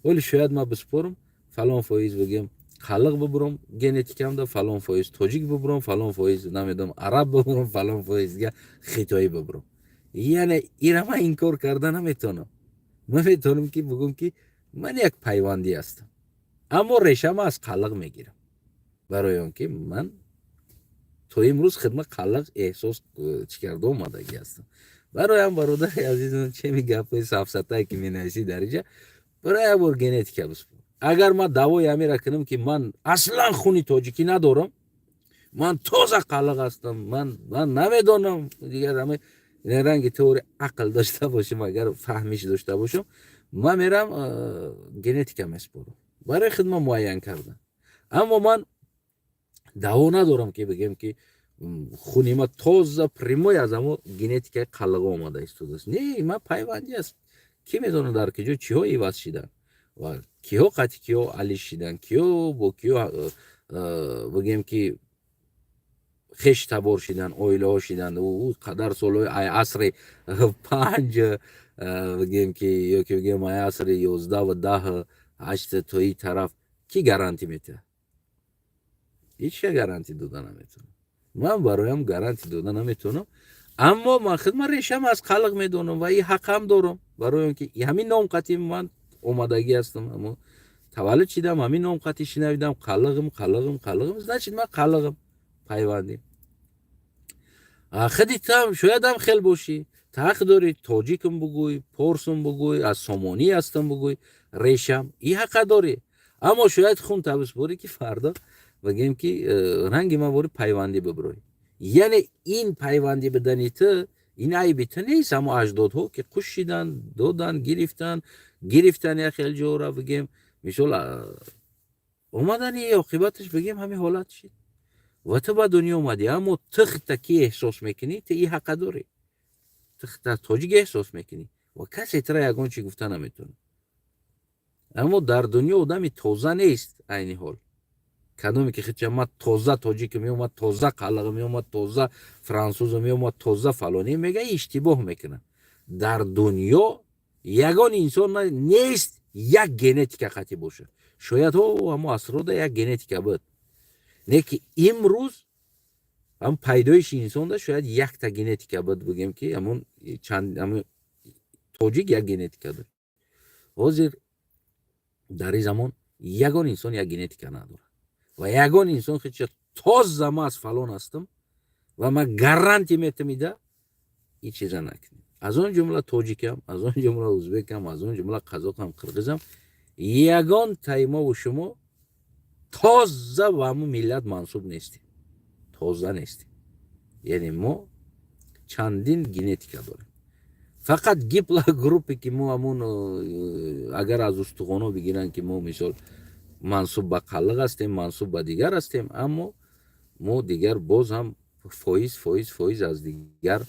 Вале шояд ман биспорам, фалон фоиз, бигем, қалиқ бибурам генетикамда, фалон фоиз тоҷик бибурам, фалон фоиз, намедонам, араб бибурам, фалон фоиз дига хитоӣ бибурам. Яъне ира ман инкор карда наметавонам. Ман метавонам ки бигӯм, ки ман як пайвандӣ ҳастам, аммо решама аз қалиқ мегирам, барои он ки ман то имрӯз хидмат қалиқ эҳсос чӣ карда омадагӣ ҳастам. Бароям, бародари азизам, чеми гапҳои сафсатае ки менависӣ дар инҷа, барои як бор генетика биспор. Агар ман даъвои амира кунам, ки ман аслан хуни тоҷикӣ надорам, ман тоза қалиқ ҳастам, ман намедонам дигар, ҳама ранги теория ақл дошта бошем, агар фаҳмиш дошта бошам, ман мерам генетика меспорам барои хидмат муайян кардан. Аммо ман даъво надорам, ки бигем, ки хуни ма тоза, прямой аз ҳамо генетикаи қалиға омада истодааст. Не, ман пайвандӣ аст. Кӣ медонад, дар киҷо чиҳо иваз шидан ва киҳо қатъи киҳо алиш шидан, киҳо бо киҳо, бигем, ки хеш табор шидан, оилаҳо шидан. Ӯ қадар солҳои ай асри панҷ, бигем, ки ё ки бигем, ай асри 11-ва 10, 8 то и тараф кӣ гарантӣ метиҳад? Ҳеҷ ка гарантӣ дода наметавонам. Ман бароям гарантӣ дода наметавонам, аммо ман хидмат решам аз қалиқ медонам ва и ҳақам дорам, барои он ки ҳамин ном қатъи ман омадагӣ ҳастам, амо таваллуд шидам, ҳамин ном қатъи шинавидам: қалиғим, қалиғим, қалиғим, значит, ман қалиғим пайвандим. Худи там шоядам хел бошӣ, ҳақ дорӣ тоҷикам бугӯй, порсум бугӯй, аз сомонӣ ҳастам бугӯй, решам и ҳақа дорӣ. Аммо шояд хун табисборӣ, ки фардо, бигем, ки ранги ман бори пайвандӣ бибурӯй. Яъне ин пайвандӣ бидани ту, ин айби ту нест. Аммо аҷдодҳо ки қуш шидан, додан, гирифтан, гирифтан як хел ҷора, бигем, мисол, омадани, оқибаташ, бигем, ҳамин ҳолат шид ва ту ба дунё омадӣ. Аммо ту хита ки эҳсос мекунӣ, ту и ҳақа дорӣ, ту хита тоҷик эҳсос мекунӣ ва касе тира ягон чи гуфта наметавонад. Аммо дар дунё одами тоза нест. Айни ҳол кадоме ки хича ма тоза тоҷикам ё ма тоза қалиғам ё ма тоза франсузам ё ма тоза фалонӣ мега, иштибоҳ мекунад. Дар дунё ягон инсон нест як генетика қатъӣ бошад. Шояд ҳо ҳамо асрода як генетика буд, не ки имрӯз ҳам пайдоиши инсонда шояд якта генетика буд, бигем, ки ҳамон чанд тоҷик як генетика дошт. Ҳозир дар ин замон ягон инсон як генетика надорад ва ягон инсон хича тоза ма аз фалон ҳастам ва ма гарантӣ метамида ин чиза накунем. Аз он ҷумла тоҷикам, аз он ҷумла узбекам, аз он ҷумла қазоқам, қирғизам, ягон таймову шумо тоза ба ҳамун миллат мансуб нестем, тоза нестем. Яъне мо чандин генетика дорем. Фақат гаплогруппе ки мо ҳамун агар аз устухоно бигиранд, ки мо, мисол, мансуб ба қалиқ ҳастем, мансуб ба дигар ҳастем, аммо мо дигар боз ҳам фоиз, фоиз, фоиз аз дигар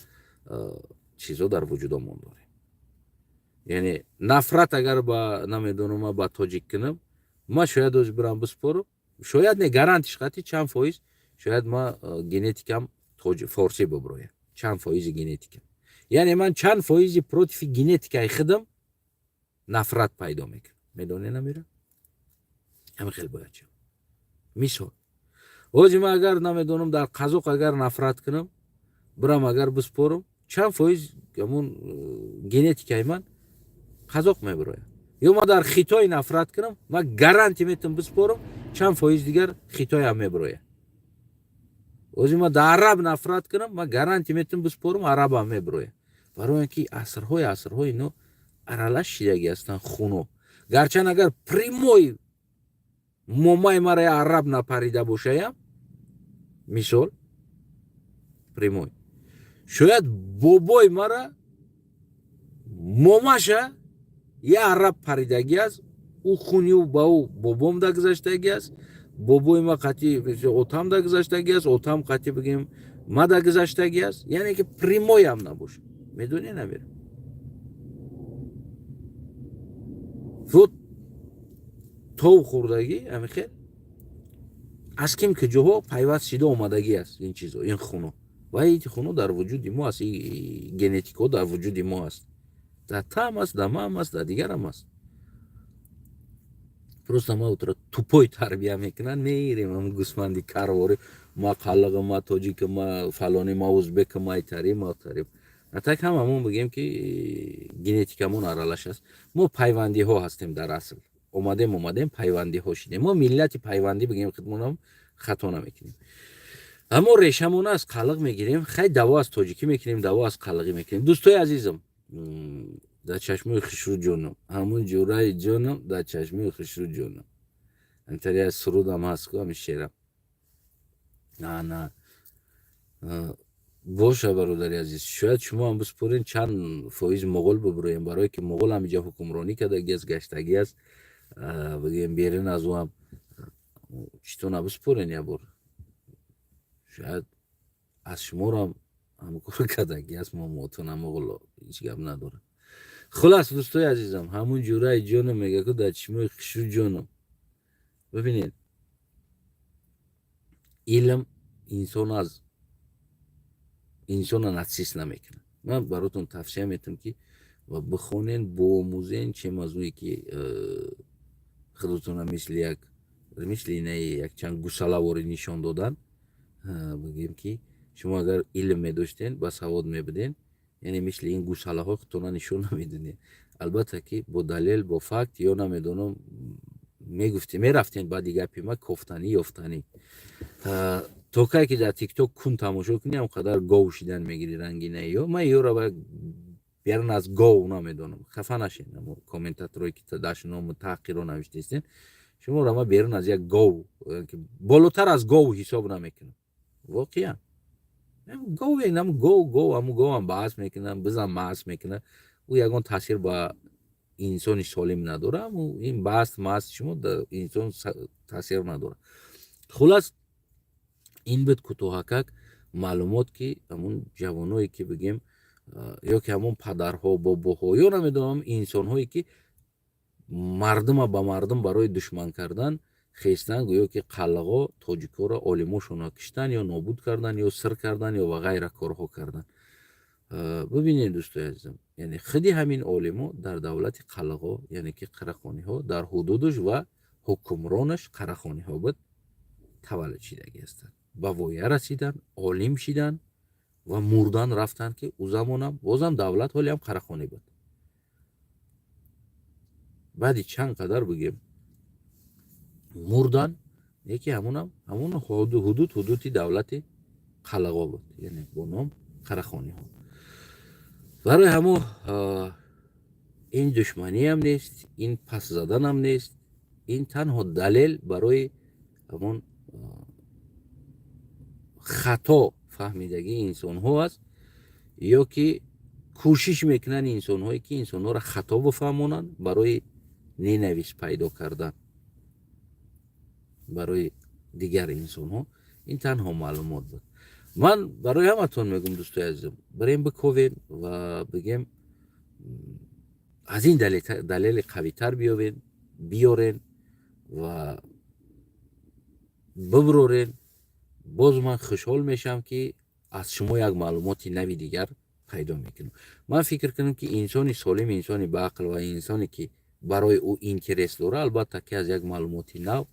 чизо дар вуҷудомон дорем. Яъне нафрат агар ба, намедонам, ма ба тоҷик кунам, ма шояд оз бирам биспорам, шояд не, гарантиш қатъи, чанд фоиз шояд ма генетикам форсӣ биброям, чанд фоизи генетикам. Яъне ман чанд фоизи против генетикаи худам нафрат пайдо мекунам. Медонӣ, намира ҳамин хел бояд шавад. Мисол, ҳози ман агар, намедонам, дар қазоқ агар нафрат кунам, бирам агар биспорам, чанд фоиз ҳамун генетикаи ман қазоқ мебирояд. Ё ман дар хитой нафрат кунам, ман гарантӣ метавонам биспорам, чанд фоиз дигар хитоям мебирояд. Ҳозир ман дар араб нафрат кунам, ман гарантӣ метавонам биспорам, арабам мебирояд, барои он ки асрҳои асрҳо ино аралаш шидагӣ ҳастанд хуно. Гарчанд агар прямой момаи мара араб напарида бошаям, мисол, прямой, шояд бобои мара момаша я араб паридагӣ аст. Ӯ хуни ӯ ба ӯ бобом да гузаштагӣ аст, бобои ма қатъи отам да гузаштагӣ аст, отам қатъи, бигем, ма да гузаштагӣ аст, яъне ки прямой ам набошад, медонӣ, намерам. Вот тов хӯрдагӣ, ҳамихел аз ким куҷоҳо пайваст шида омадагӣ аст ин чизо, ин хуно. Ва ин хуно дар вуҷуди мо аст, генетикаҳо дар вуҷуди мо аст, дар там аст, дар мам аст, дар дигарам аст. Просто ма утро тупой тарбия мекунанд, мерем ам гӯсфанди карворӣ: ма қалиға, ма тоҷика, ма фалонӣ, ма узбека, ма итари, ма тари. А так ҳамамон, бигем, ки генетикамон аралаш аст. Мо пайвандиҳо ҳастем. Дар асл омадем, пайвандиҳо шидем. Мо миллати пайвандӣ бигем, худмонам хато намекунем. Аммо решамона аз қалиқ мегирем. Хай, даво аз тоҷикӣ мекунем, даво аз қалиғӣ мекунем. Дӯстои азизам, дар чашмои хушрӯ ҷонам, ҳамун ҷураи ҷонам, дар чашмои хушрӯ ҷонам. Антари аз сурудам ҳаст ку, ҳами шерам на боша. Бародари азиз, шояд шумо ҳам биспорен, чанд фоиз моғол бибуроем, барое ки моғол ҳам иҷа ҳукмронӣ кардагӣ аст, гаштагӣ аст, бигем, берин аз ӯ ҳам чито набиспорен. Як бор шояд аз шуморо ҳам ҳамкор кардагӣ аст. Момотона моғол ҳеҷ гап надорад. Хулас, дӯстои азизам, ҳамун ҷураи ҷонам мега ку, дар чишмои хушрӯ ҷонам. Бибинед, илм инсон аз инсона нацист намекунад. Ман баротон тавсия метам, ки бихонен, боомӯзен, чем аз ӯе ки худотона мисли як, мисли инаи якчанд гусалаворӣ нишон додан. Бигем, ки шумо агар илм медоштен, ба савод мебуден, яъне мисли ин гусалаҳо худтона нишон намедодем. Албатта ки бо далел, бо факт ё намедонам мегуфтем, мерафтем баъди гапи ма кофтанӣ, ёфтанӣ. То кай ки дар Тикток кун тамошо кунӣ, ҳам қадар гов шидан мегирӣ. Рангинаи ё ман ёра берун аз гов намедонам. Хафа нашед, комментаторое ки дашному таҳқиро навиштестен. Шуморо ман берун аз як гов, болотар аз гов ҳисоб намекунам. Воқеан гов, гов, гов, ҳаму говам баҳс мекунам, бизам маҳс мекунам, ӯ ягон таъсир ба инсони солим надорад. Ин баҳс маҳс шумо инсон таъсир надорад. Хулас, ин буд кӯтоҳакак маълумот, ки ҳамун ҷавоное ки, бигем, ё ки ҳамон падарҳо, бобоҳо ё намедонам, инсонҳое ки мардума ба мардум барои душман кардан хестан, гӯё ки қаллағо тоҷикҳоро, олимошонро киштан ё нобуд кардан ё сир кардан ё ва ғайра корҳо кардан. Бибинед, дӯстои азизам, яъне худи ҳамин олимо дар давлати қаллағо, яъне ки қарахониҳо, дар ҳудудаш ва ҳукмронаш қарахониҳо буд, таваллуд шидагӣ ҳастанд, ба воя расидан, олим шидан ва мурдан рафтанд, ки ӯ замонам бозам давлат ҳолиам қарахонӣ буд. Баъди чанд қадар, бигем, мурдан, яке ҳамунам ҳамун ҳудуд, ҳудуди давлати қалағо буд, яъне бо ном қарахониҳо. Барои ҳамо ин душманиам нест, ин пас заданам нест, ин танҳо далел барои ҳамон хато фаҳмидагии инсонҳо аст ё ки кӯшиш мекунанд инсонҳое ки инсонҳоро хато бифаҳмонанд барои ненависть пайдо кардан барои дигар инсонҳо. Ин танҳо маълумот буд. Ман барои ҳаматон мегӯм, дӯстои азизам, барем, биковем ва, бигем, аз ин далели қавитар биёвен, биёрен ва бибурорен. Боз ман хушҳол мешавам, ки аз шумо як маълумоти нави дигар пайдо мекунам. Ман фикр кунам, ки инсони солим, инсони баақл ва инсоне ки барои ӯ интерес дора, албатта ки аз як маълумоти нав,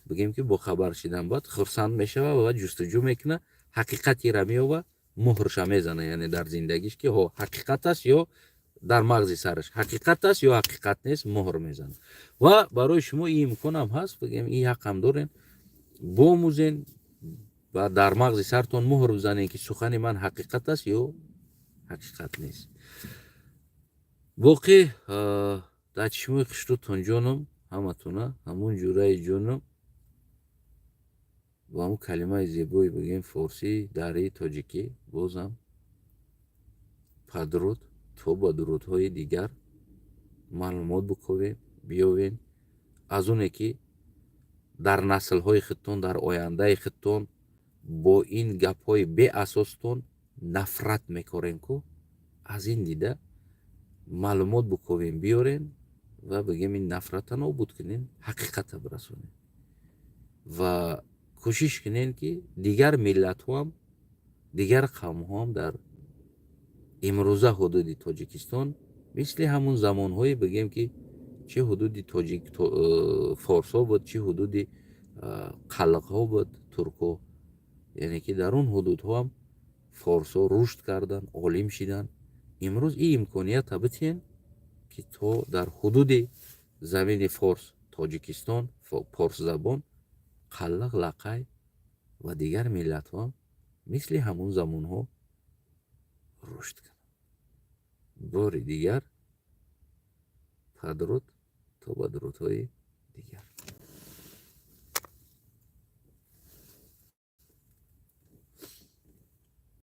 бигем, ки бохабар шидан баъд хурсанд мешава ва ҷустуҷӯ мекуна, ҳақиқатира меёва, муҳрша мезана, яъне дар зиндагиш ки ҳо ҳақиқат аст ё дар мағзи сараш ҳақиқат аст ё ҳақиқат нест, муҳр мезана. Ва барои шумо ин имконам ҳаст, бигем, ин ҳақам дорем, бомӯзен ва дар мағзи сартон муҳр бизанем, ки сухани ман ҳақиқат аст ё ҳақиқат нест. Боқӣ дар чишмои хушрӯтон ҷоном, ҳаматона ҳамун ҷураи ҷоном, бо ҳамун калимаи зебои, бигем, форсӣ, дарии тоҷикӣ, бозам падруд, то ба дурудҳои дигар. Маълумот биковем, биёвем. Аз оне ки дар наслҳои худтон, дар ояндаи худтон бо ин гапҳои беасостон нафрат мекорем ку, аз ин дида маълумот буковем, биёрем ва бигем, ин нафрата нобуд кунем, ҳақиқата бирасонем ва кӯшиш кунем, ки дигар миллатҳоам, дигар қавмҳоам дар имрӯза ҳудуди Тоҷикистон мисли ҳамун замонҳое, бигем, ки чӣ ҳудуди тоҷик форсҳо буд, чӣ ҳудуди қалқҳо буд, туркҳо, яъне ки дар он ҳудудҳоам форсҳо рушд карданд, олим шиданд. Имрӯз ин имконията битиҳем, ки то дар ҳудуди замини форс, Тоҷикистон, порсзабон, қаллақ, лақай ва дигар миллатҳо мисли ҳамун замонҳо рушд кунанд. Бори дигар падруд, то ба дурудҳои дигар.